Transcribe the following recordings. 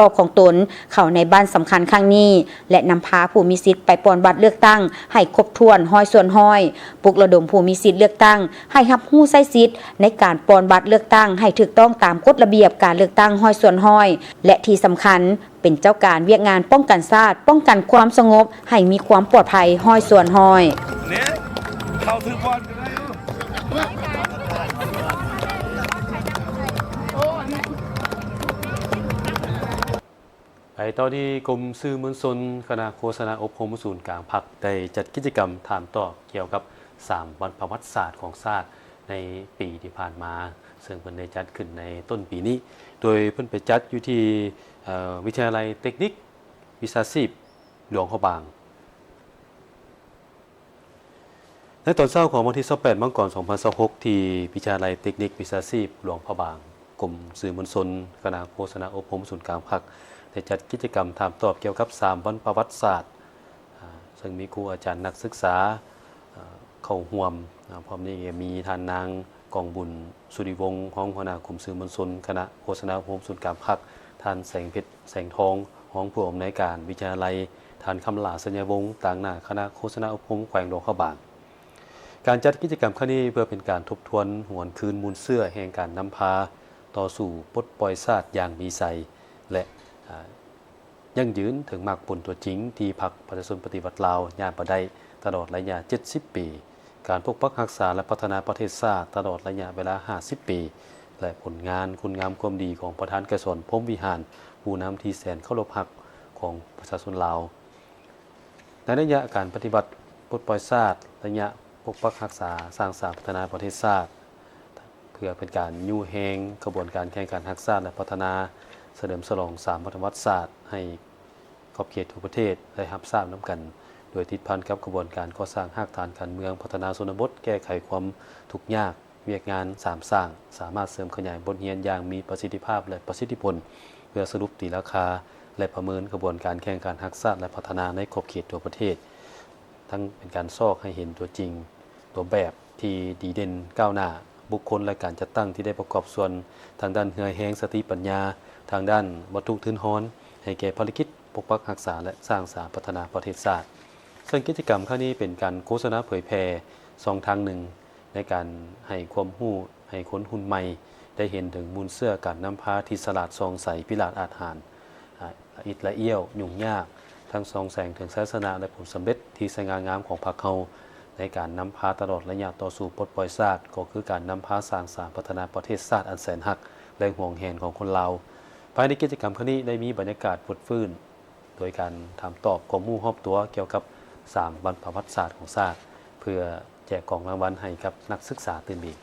ອບຂອງຕົນເຂົ້າໃນບ້ານສຳຄັນຄັ້ງນີ້ ແລະ ນຳພາຜູ້ມີສິດໄປປ່ອນບັດເລືອກຕັ້ງໃຫ້ຄົບຖ້ວນຮ້ອຍສ່ວນຮ້ອຍ, ປຸກລະດົມຜູ້ມີສິດເລືອກຕັ້ງໃຫ້ຮັບຮູ້ໃຊ້ສິດໃນການປ່ອນບັດເລືອກຕັ້ງໃຫ້ຖືກຕ້ອງຕາມກົດລະບຽບການເລືອກຕັ້ງຮ້ອຍສ່ວນຮ້ອຍ ແລະ ທີ່ສຳຄັນ ເປັນເຈົ້າການວຽກງານປ້ອງກັນຊາດ, ປ້ອງກັນຄວາມສະຫງົບໃຫ້ມີຄວາມປອດໄພຮ້ອຍສ່ວນຮ້ອຍ. ເຂົ້າຖືກບ່ອນກໍໄດ້. ໄປຕໍ່ທີ່ກົມສື່ມວນຊົນ ຄະນະໂຄສະນາອົບຮົມສູນກາງພັກ ໄດ້ຈັດກິດຈະກຳຖາມຕອບກ່ຽວກັບສາມວັນປະຫວັດສາດຂອງຊາດໃນປີທີ່ຜ່ານມາ, ເຊິ່ງເພິ່ນໄດ້ຈັດຂຶ້ນໃນຕົ້ນປີນີ້, ໂດຍເພິ່ນໄປຈັດຢູ່ທີ່ ເອີ ວິທະຍາໄລເຕັກນິກວິຊາຊີບຫຼວງພະບາງ. ໃນຕອນເຊົ້າຂອງວັນທີຊາວແປດ ມັງກອນ ສອງພັນຊາວຫົກ ທີ່ວິທະຍາໄລເຕັກນິກວິຊາຊີບຫຼວງພະບາງ, ກົມສື່ມວນຊົນ ຄະນະໂຄສະນາອົບຮົມສູນກາງພັກ ໄດ້ຈັດກິດຈະກຳຖາມຕອບກ່ຽວກັບສາມວັນປະຫວັດສາດ, ເຊິ່ງມີຄູອາຈານນັກສຶກສາເຂົ້າຮ່ວມ, ພ້ອມນີ້ກໍມີທ່ານນາງ ກອງບຸນ ສຸລິວົງ ຮອງຫົວໜ້າກົມສື່ມວນຊົນ ຄະນະໂຄສະນາອົບຮົມສູນກາງພັກ, ທ່ານ ແສງເພັດ ແສງທອງ ຮອງຜູ້ອຳນວຍການວິທະຍາໄລ, ທ່ານ ຄຳຫຼາ ໄຊຍະວົງ ຕາງໜ້າຄະນະໂຄສະນາອົບຮົມແຂວງຫຼວງພະບາງ. ການຈັດກິດຈະກຳຄັ້ງນີ້ ເພື່ອເປັນການທົບທວນຫວນຄືນມູນເຊື້ອແຫ່ງການນຳພາຕໍ່ສູ້ປົດປ່ອຍຊາດຢ່າງມີໄຊ ແລະ ອາ ຢັ້ງຢືນເຖິງໝາກຜົນຕົວຈິງທີ່ພັກປະຊາຊົນປະຕິວັດລາວຍາດມາໄດ້ຕະຫຼອດໄລຍະເຈັດສິບປີ, ການປົກປັກຮັກສາ ແລະ ພັດທະນາປະເທດຊາດຕະຫຼອດໄລຍະເວລາຫ້າສິບປີ ແລະ ຜົນງານຄຸນງາມຄວາມດີຂອງປະທານໄກສອນ ພົມວິຫານ, ຜູ້ນຳທີ່ແສນເຄົາລົບຮັກຂອງປະຊາຊົນລາວ. ໃນໄລຍະການປະຕິບັດປົດປ່ອຍຊາດ, ໄລຍະປົກປັກຮັກສາ, ສ້າງສາ, ພັດທະນາປະເທດຊາດ, ເພື່ອເປັນການຍູ້ແຮງຂະບວນການແຂ່ງຂັນຮັກຊາດ ແລະ ພັດທະນາ, ສະເຫຼີມສະຫຼອງສາມວັນປະຫວັດສາດໃຫ້ຂອບເຂດທົ່ວປະເທດໄດ້ຮັບຊາບນຳກັນ, ໂດຍຕິດພັນກັບຂະບວນການກໍ່ສ້າງຮາກຖານການເມືອງ, ພັດທະນາຊົນນະບົດ, ແກ້ໄຂຄວາມທຸກຍາກ, ວຽກງານສາມສ້າງ, ສາມາດເສີມຂະຫຍາຍບົດຮຽນຢ່າງມີປະສິດທິພາບ ແລະ ປະສິດທິຜົນ ເພື່ອສະຫຼຸບຕີລາຄາ ແລະ ປະເມີນຂະບວນການແຂ່ງຂັນຮັກຊາດ ແລະ ພັດທະນາໃນຂອບເຂດທົ່ວປະເທດ. ທັງເປັນການຊອກໃຫ້ເຫັນຕົວຈິງ, ຕົວແບບທີ່ດີເດັ່ນກ້າວໜ້າ, ບຸກຄົນ ແລະ ການຈັດຕັ້ງທີ່ໄດ້ປະກອບສ່ວນທາງດ້ານເຫື່ອແຮງ, ສະຕິປັນຍາ, ທາງດ້ານວັດຖຸທຶນຮອນ ໃຫ້ແກ່ພາລະກິດປົກປັກຮັກສາ ແລະ ສ້າງສາພັດທະນາປະເທດຊາດ. ເຊິ່ງກິດຈະກຳຄັ້ງນີ້ເປັນການໂຄສະນາເຜີຍແຜ່ຊ່ອງທາງໜຶ່ງໃນການໃຫ້ຄວາມຮູ້ໃຫ້ຄົນຮຸ່ນໃໝ່ໄດ້ເຫັນເຖິງມູນເຊື້ອການນຳພາທີ່ສະຫຼາດສ່ອງໃສ, ພິລາດອາດຫານ, ອາ ລະອິດລະອ້ຽວ, ຫຍຸ້ງຍາກ, ທັງສ່ອງແສງເຖິງໄຊຊະນະ ແລະ ຜົນສຳເລັດທີ່ສະຫງ່າງາມຂອງພັກເຮົາ ໃນການນຳພາຕະຫຼອດໄລຍະຕໍ່ສູ້ປົດປ່ອຍຊາດ, ກໍຄືການນຳພາສ້າງສາພັດທະນາປະເທດຊາດອັນແສນຮັກ ແລະ ຫວງແຫນຂອງຄົນລາວ. ພາຍໃນກິດຈະກຳຄັ້ງນີ້ໄດ້ມີບັນຍາກາດຟົດຟື້ນ ໂດຍການຖາມຕອບຄວາມຮູ້ຮອບຕົວກ່ຽວກັບສາມວັນປະຫວັດສາດຂອງຊາດ ເພື່ອແຈກກອງລາງວັນໃຫ້ກັບນັກສຶກສາຕື່ມອີກ.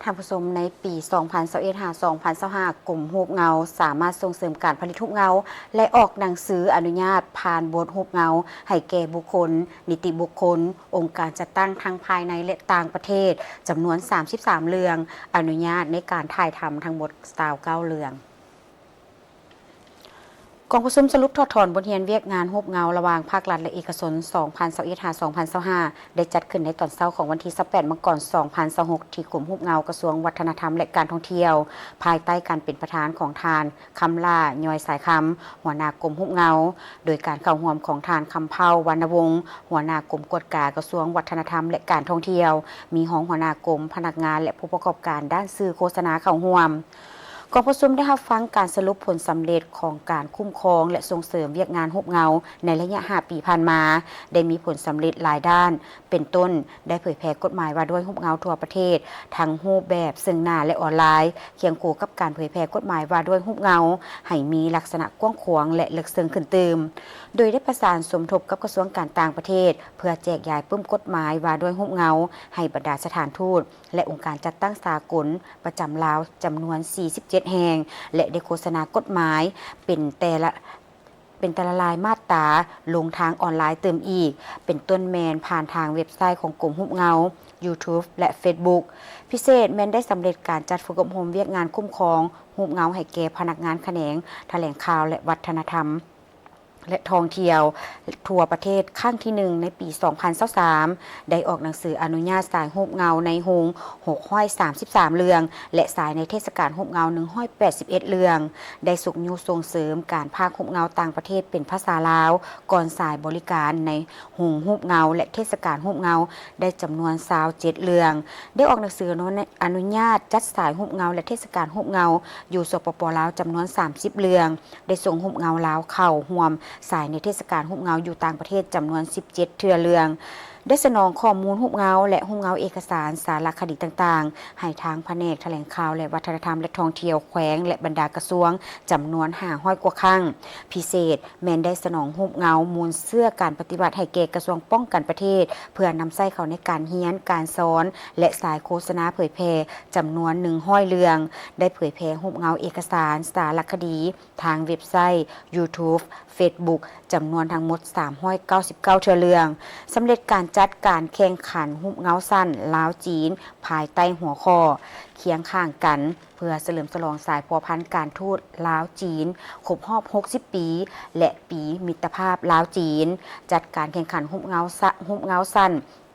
ທ່ານຜູ້ຊົມ, ໃນປີສອງພັນຊາວເອັດ ຫາ ສອງພັນຊາວຫ້າ ກົມຮູບເງົາສາມາດສົ່ງເສີມການຜະລິດຮູບເງົາ ແລະ ອອກໜັງສືອະນຸຍາດຜ່ານບົດຮູບເງົາໃຫ້ແກ່ບຸກຄົນ, ນິຕິບຸກຄົນ, ອົງການຈັດຕັ້ງທັງພາຍໃນ ແລະ ຕ່າງປະເທດ ຈຳນວນສາມສິບສາມເລື່ອງ, ອະນຸຍາດໃນການຖ່າຍທຳທັງໝົດຊາວເກົ້າເລື່ອງ. ກອງປະຊຸມສະຫຼຸບຖອດຖອນບົດຮຽນວຽກງານຮູບເງົາລະຫວ່າງພາກລັດ ແລະ ເອກະຊົນ ສອງພັນຊາວເອັດ ຫາ ສອງພັນຊາວຫ້າ ໄດ້ຈັດຂຶ້ນໃນຕອນເຊົ້າຂອງວັນທີຊາວແປດ ມັງກອນ ສອງພັນຊາວຫົກ ທີ່ກົມຮູບເງົາ ກະຊວງວັດທະນະທຳ ແລະ ການທ່ອງທ່ຽວ, ພາຍໃຕ້ການເປັນປະທານຂອງທ່ານ ຄຳຫຼ້າ ຍ້ອຍສາຍຄຳ ຫົວໜ້າກົມຮູບເງົາ, ໂດຍການເຂົ້າຮ່ວມຂອງທ່ານ ຄຳເພົ້າ ວັນນະວົງ ຫົວໜ້າກົມກວດກາ ກະຊວງວັດທະນະທຳ ແລະ ການທ່ອງທ່ຽວ, ມີຮອງຫົວໜ້າກົມ, ພະນັກງານ ແລະ ຜູ້ປະກອບການດ້ານສື່ໂຄສະນາເຂົ້າຮ່ວມ. ກອງປະຊຸມໄດ້ຮັບຟັງການສະຫຼຸບຜົນສຳເລັດຂອງການຄຸ້ມຄອງ ແລະ ສົ່ງເສີມວຽກງານຮູບເງົາໃນໄລຍະຫ້າປີຜ່ານມາ, ໄດ້ມີຜົນສຳເລັດຫຼາຍດ້ານ, ເປັນຕົ້ນ ໄດ້ເຜີຍແຜ່ກົດໝາຍວ່າດ້ວຍຮູບເງົາທົ່ວປະເທດ ທັງຮູບແບບເຊິ່ງໜ້າ ແລະ ອອນລາຍ, ຄຽງຄູ່ກັບການເຜີຍແຜ່ກົດໝາຍວ່າດ້ວຍຮູບເງົາ ໃຫ້ມີລັກສະນະກວ້າງຂວາງ ແລະ ເລິກເຊິ່ງຂຶ້ນຕື່ມ, ໂດຍໄດ້ປະສານສົມທົບກັບກະຊວງການຕ່າງປະເທດ ເພື່ອແຈກຢາຍປຶ້ມກົດໝາຍວ່າດ້ວຍຮູບເງົາ ໃຫ້ບັນດາສະຖານທູດ ແລະ ອົງການຈັດຕັ້ງສາກົນປະຈຳລາວ ຈຳນວນສີ່ສິບເຈັດແຫ່ງ ແລະ ໄດ້ໂຄສະນາກົດໝາຍເປັນແຕ່ລະ ເປັນແຕ່ລະລາຍມາດຕາລົງທາງອອນລາຍຕື່ມອີກ, ເປັນຕົ້ນແມ່ນຜ່ານທາງເວັບໄຊຂອງກົມຮູບເງົາ, ຢູທູບ ແລະ ເຟສບຸກ. ພິເສດແມ່ນໄດ້ສຳເລັດການຈັດຝຶກອົບຮົມວຽກງານຄຸ້ມຄອງຮູບເງົາໃຫ້ແກ່ພະນັກງານຂະແໜງຖະແຫຼງຂ່າວ ແລະ ວັດທະນະທຳ. ແລະ ທ່ອງທ່ຽວທົ່ວປະເທດຄັ້ງທີໜຶ່ງໃນປີສອງພັນຊາວສາມ ໄດ້ອອກໜັງສືອະນຸຍາດສາຍຮູບເງົາໃນໂຮງຫົກຮ້ອຍສາມສິບສາມເລື່ອງ ແລະ ສາຍໃນເທດສະການຮູບເງົາໜຶ່ງຮ້ອຍແປດສິບເອັດເລື່ອງ, ໄດ້ຊຸກຍູ້ສົ່ງເສີມການພາກຮູບເງົາຕ່າງປະເທດເປັນພາສາລາວ ກ່ອນສາຍບໍລິການໃນໂຮງຮູບເງົາ ແລະ ເທດສະການຮູບເງົາ ໄດ້ຈຳນວນຊາວເຈັດເລື່ອງ, ໄດ້ອອກໜັງສືອະນຸ ອະນຸຍາດຈັດສາຍຮູບເງົາ ແລະ ເທດສະການຮູບເງົາຢູ່ ສປປ ລາວ ຈຳນວນສາມສິບເລື່ອງ, ໄດ້ສົ່ງຮູບເງົາລາວເຂົ້າຮ່ວມສາຍໃນເທດສະການຮູບເງົາຢູ່ຕ່າງປະເທດຈຳນວນສິບເຈັດເທື່ອເລື່ອງ, ໄດ້ສະໜອງຂໍ້ມູນຮູບເງົາ ແລະ ຮູບເງົາເອກະສານສາລະຄະດີຕ່າງໆ ໃຫ້ທາງພະແນກຖະແຫຼງຂ່າວ ແລະ ວັດທະນະທຳ ແລະ ທ່ອງທ່ຽວແຂວງ ແລະ ບັນດາກະຊວງ ຈຳນວນຫ້າຮ້ອຍກວ່າຄັ້ງ. ພິເສດແມ່ນໄດ້ສະໜອງຮູບເງົາມູນເຊື້ອການປະຕິວັດໃຫ້ແກ່ກະຊວງປ້ອງກັນປະເທດ ເພື່ອນຳໃຊ້ເຂົ້າໃນການຮຽນ, ການສອນ ແລະ ສາຍໂຄສະນາເຜີຍແຜ່ຈຳນວນໜຶ່ງຮ້ອຍເລື່ອງ, ໄດ້ເຜີຍແຜ່ຮູບເງົາເອກະສານສາລະຄະດີ ທາງເວັບໄຊ, ຢູທູບ, ເຟສບຸກ ຈຳນວນທັງໝົດສາມຮ້ອຍເກົ້າສິບເກົ້າເທື່ອເລື່ອງ, ສຳເລັດການຈັດການແຂ່ງຂັນຮູບເງົາສັ້ນລາວ-ຈີນ ພາຍໃຕ້ຫົວຂໍ້ ຄຽງຂ້າງກັນ ເພື່ອສະເຫຼີມສະຫຼອງສາຍພົວພັນການທູດລາວ-ຈີນ ຄົບຮອບຫົກສິບປີ ແລະ ປີມິດຕະພາບລາວ-ຈີນ, ຈັດການແຂ່ງຂັນຮູບເງົາສະ ຮູບເງົາສັ້ນ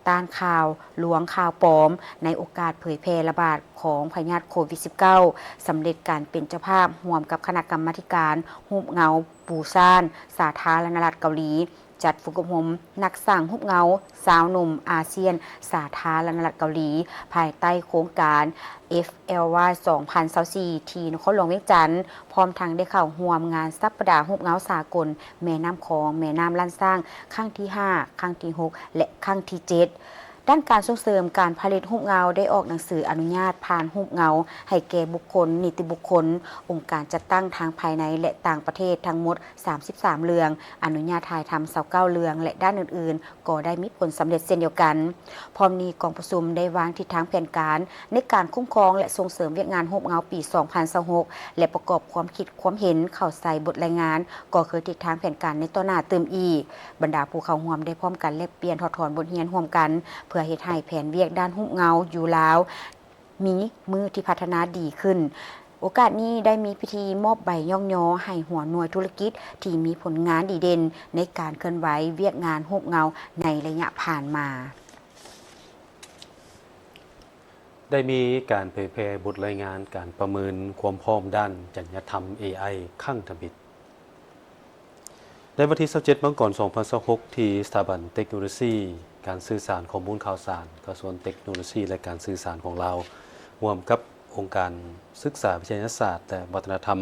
ຕ້ານຂ່າວລວງ, ຂ່າວປອມ ໃນໂອກາດເຜີຍແຜ່ລະບາດຂອງພະຍາດໂຄວິດສິບເກົ້າ, ສຳເລັດການເປັນເຈົ້າພາບຮ່ວມກັບຄະນະກຳມາທິການຮູບເງົາປູຊານສາທາລະນະລັດເກົາຫຼີ, ຈັດຝຶກອົບຮົມນັກສ້າງຮູບເງົາຊາວໜຸ່ມອາຊຽນສາທາລະນະລັດເກົາຫຼີ ພາຍໃຕ້ໂຄງການ ເອັຟແອລວາຍ ສອງພັນຊາວສີ່ ທີ່ນະຄອນຫຼວງວຽງຈັນ, ພ້ອມທັງໄດ້ເຂົ້າຮ່ວມງານສັບປະດາຮູບເງົາສາກົນ ແມ່ນ້ຳຂອງ ແມ່ນ້ຳລ້ານຊ້າງ ຄັ້ງທີຫ້າ, ຄັ້ງທີຫົກ ແລະ ຄັ້ງທີເຈັດ. ດ້ານການສົ່ງເສີມການຜະລິດຮູບເງົາ ໄດ້ອອກໜັງສືອະນຸຍາດຜ່ານຮູບເງົາໃຫ້ແກ່ບຸກຄົນ, ນິຕິບຸກຄົນ, ອົງການຈັດຕັ້ງທັງພາຍໃນ ແລະ ຕ່າງປະເທດ ທັງໝົດສາມສິບສາມເລື່ອງ, ອະນຸຍາດຖ່າຍທຳຊາວເກົ້າເລື່ອງ ແລະ ດ້ານອື່ນໆ ກໍໄດ້ມີຜົນສຳເລັດເຊັ່ນດຽວກັນ. ພ້ອມນີ້ ກອງປະຊຸມໄດ້ວາງທິດທາງແຜນການໃນການຄຸ້ມຄອງ ແລະ ສົ່ງເສີມວຽກງານຮູບເງົາປີສອງພັນຊາວຫົກ ແລະ ປະກອບຄວາມຄິດຄວາມເຫັນເຂົ້າໃສ່ບົດລາຍງານ ກໍຄືທິດທາງແຜນການໃນຕໍ່ໜ້າຕື່ມອີກ. ບັນດາຜູ້ເຂົ້າຮ່ວມໄດ້ພ້ອມກັນແລກປ່ຽນຖອດຖອນບົດຮຽນຮ່ວມກັນ ເພື່ອເຮັດໃຫ້ແຜນວຽກດ້ານຮູບເງົາຢູ່ລາວມີມື້ທີ່ພັດທະນາດີຂຶ້ນ. ໂອກາດນີ້ໄດ້ມີພິທີມອບໃບຍ້ອງຍໍໃຫ້ຫົວໜ່ວຍທຸລະກິດທີ່ມີຜົນງານດີເດັ່ນໃນການເຄື່ອນໄຫວວຽກງານຮູບເງົາໃນໄລຍະຜ່ານມາ. ໄດ້ມີການເຜີຍແຜ່ບົດລາຍງານການປະເມີນຄວາມພ້ອມດ້ານຈັນຍະທຳ ເອໄອ ຄັ້ງທຳອິດ. ໃນວັນທີຊາວເຈັດ ມັງກອນ ສອງພັນຊາວຫົກ ທີ່ສະຖາບັນເຕັກໂນໂລຊີການສື່ສານ ຂໍ້ມູນຂ່າວສານ ກະຊວງເຕັກໂນໂລຊີ ແລະ ການສື່ສານຂອງລາວ ຮ່ວມກັບອົງການສຶກສາວິທະຍາສາດ ແລະ ວັດທະນະທຳ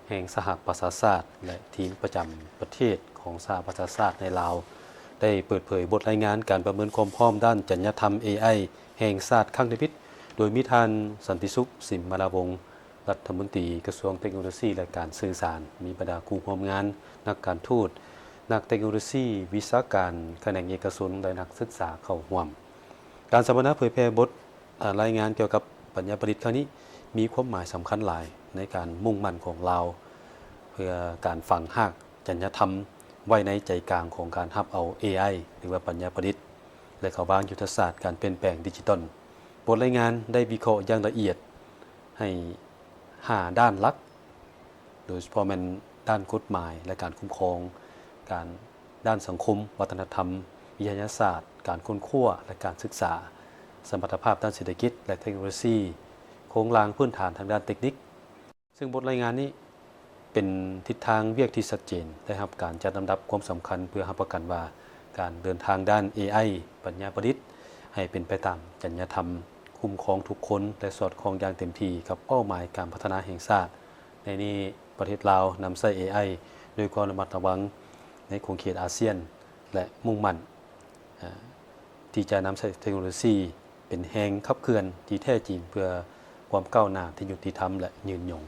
ແຫ່ງສະຫະປະຊາຊາດ ແລະ ທີມປະຈຳປະເທດຂອງສະຫະປະຊາຊາດໃນລາວ ໄດ້ເປີດເຜີຍບົດລາຍງານການປະເມີນຄວາມພ້ອມດ້ານຈັນຍະທຳ ເອໄອ ແຫ່ງຊາດຄັ້ງທຳອິດ ໂດຍມີທ່ານ ສັນຕິສຸກ ສິມມະລາວົງ ລັດຖະມົນຕີກະຊວງເຕັກໂນໂລຊີ ແລະ ການສື່ສານ, ມີບັນດາຄູ່ຮ່ວມງານ, ນັກການທູດ, ນັກເຕັກໂນໂລຊີ, ວິຊາການຂະແໜງເອກະຊົນ ແລະ ນັກສຶກສາເຂົ້າຮ່ວມ. ການສຳມະນາເຜີຍແຜ່ບົດ ອາ ລາຍງານກ່ຽວກັບປັນຍາປະດິດຄັ້ງນີ້ ມີຄວາມໝາຍສຳຄັນຫຼາຍໃນການມຸ່ງໝັ້ນຂອງລາວ ເພື່ອການຝັງຮາກຈັນຍະທຳໄວ້ໃນໃຈກາງຂອງການຮັບເອົາ ເອໄອ ຫຼືວ່າປັນຍາປະດິດ ແລະ ກະວາງຍຸດທະສາດການປ່ຽນແປງດິຈິຕອນ. ບົດລາຍງານໄດ້ວິເຄາະຢ່າງລະອຽດໃຫ້ ຫ້າດ້ານຫຼັກ, ໂດຍສະເພາະແມ່ນດ້ານກົດໝາຍ ແລະ ການຄຸ້ມຄອງ, ການ ດ້ານສັງຄົມ, ວັດທະນະທຳ, ວິທະຍາສາດ, ການຄົ້ນຄວ້າ ແລະ ການສຶກສາ, ສະມັດຕະພາບດ້ານເສດຖະກິດ ແລະ ເຕັກໂນໂລຊີ, ໂຄງລ່າງພື້ນຖານທາງດ້ານເຕັກນິກ. ເຊິ່ງບົດລາຍງານນີ້ເປັນທິດທາງວຽກທີ່ຊັດເຈນ, ໄດ້ຮັບການຈັດລຳດັບຄວາມສຳຄັນເພື່ອຮັບປະກັນວ່າ ການເດີນທາງດ້ານ ເອໄອ ປັນຍາປະດິດ ໃຫ້ເປັນໄປຕາມຈັນຍະທຳ, ຄຸ້ມຄອງທຸກຄົນ ແລະ ສອດຄ່ອງຢ່າງເຕັມທີ່ກັບເປົ້າໝາຍການພັດທະນາແຫ່ງຊາດ. ໃນນີ້ ປະເທດລາວນຳໃຊ້ ເອໄອ ດ້ວຍຄວາມລະມັດລະວັງໃນຂົງເຂດອາຊຽນ ແລະ ມຸ່ງໝັ້ນ ເອີ ທີ່ຈະນຳໃຊ້ເຕັກໂນໂລຊີເປັນແຮງຂັບເຄື່ອນທີ່ແທ້ຈິງ ເພື່ອຄວາມກ້າວໜ້າທີ່ຍຸຕິທຳ ແລະ ຍືນຍົງ.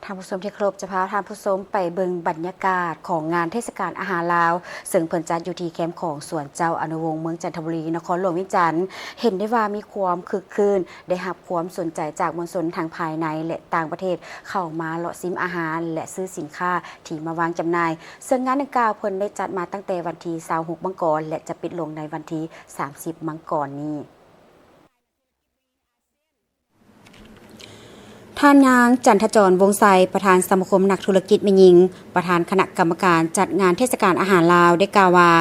ທ່ານຜູ້ຊົມທີ່ເຄົາລົບ, ຈະພາທ່ານຜູ້ຊົມໄປເບິ່ງບັນຍາກາດຂອງງານເທດສະການອາຫານລາວ, ເຊິ່ງເພິ່ນຈັດຢູ່ທີ່ແຄມຂອງສວນເຈົ້າອະນຸວົງ ເມືອງຈັນທະບູລີ, ນະຄອນຫຼວງວຽງຈັນ. ເຫັນໄດ້ວ່າມີຄວາມຄຶກຄື້ນ, ໄດ້ຮັບຄວາມສົນໃຈຈາກມວນຊົນທັງພາຍໃນ ແລະ ຕ່າງປະເທດ ເຂົ້າມາເລາະຊິມອາຫານ ແລະ ຊື້ສິນຄ້າທີ່ມາວາງຈຳໜ່າຍ. ເຊິ່ງງານດັ່ງກ່າວເພິ່ນໄດ້ຈັດມາຕັ້ງແຕ່ວັນທີຊາວຫົກ ມັງກອນ ແລະ ຈະປິດລົງໃນວັນທີສາມສິບ ມັງກອນນີ້. ທ່ານນາງ ຈັນທະຈອນ ວົງໄຊ ປະທານສະມາຄົມນັກທຸລະກິດແມ່ຍິງ, ປະທານຄະນະກຳມະການຈັດງານເທດສະການອາຫານລາວ ໄດ້ກ່າວວ່າ,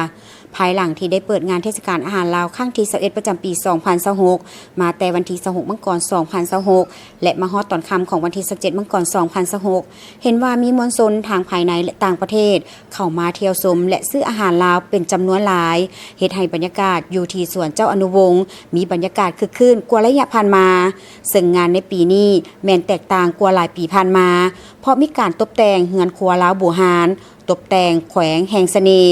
ພາຍຫຼັງທີ່ໄດ້ເປີດງານເທດສະການອາຫານລາວຄັ້ງທີຊາວເອັດ ປະຈຳປີສອງພັນຊາວຫົກ ມາແຕ່ວັນທີຊາວຫົກ ມັງກອນ ສອງພັນຊາວຫົກ ແລະ ມາຮອດຕອນຄ່ຳຂອງວັນທີຊາວເຈັດ ມັງກອນ ສອງພັນຊາວຫົກ ເຫັນວ່າມີມວນຊົນທັງພາຍໃນ ແລະ ຕ່າງປະເທດ ເຂົ້າມາທ່ຽວຊົມ ແລະ ຊື້ອາຫານລາວເປັນຈຳນວນຫຼາຍ, ເຮັດໃຫ້ບັນຍາກາດຢູ່ທີ່ສວນເຈົ້າອະນຸວົງ ມີບັນຍາກາດຄຶກຄື້ນກວ່າໄລຍະຜ່ານມາ. ເຊິ່ງງານໃນປີນີ້ແມ່ນແຕກຕ່າງກວ່າຫຼາຍປີຜ່ານມາ, ເພາະມີການຕົບແຕ່ງເຮືອນຄົວລາວບູຮານ, ຕົບແຕ່ງແຂວງແຫ່ງສະເໜ່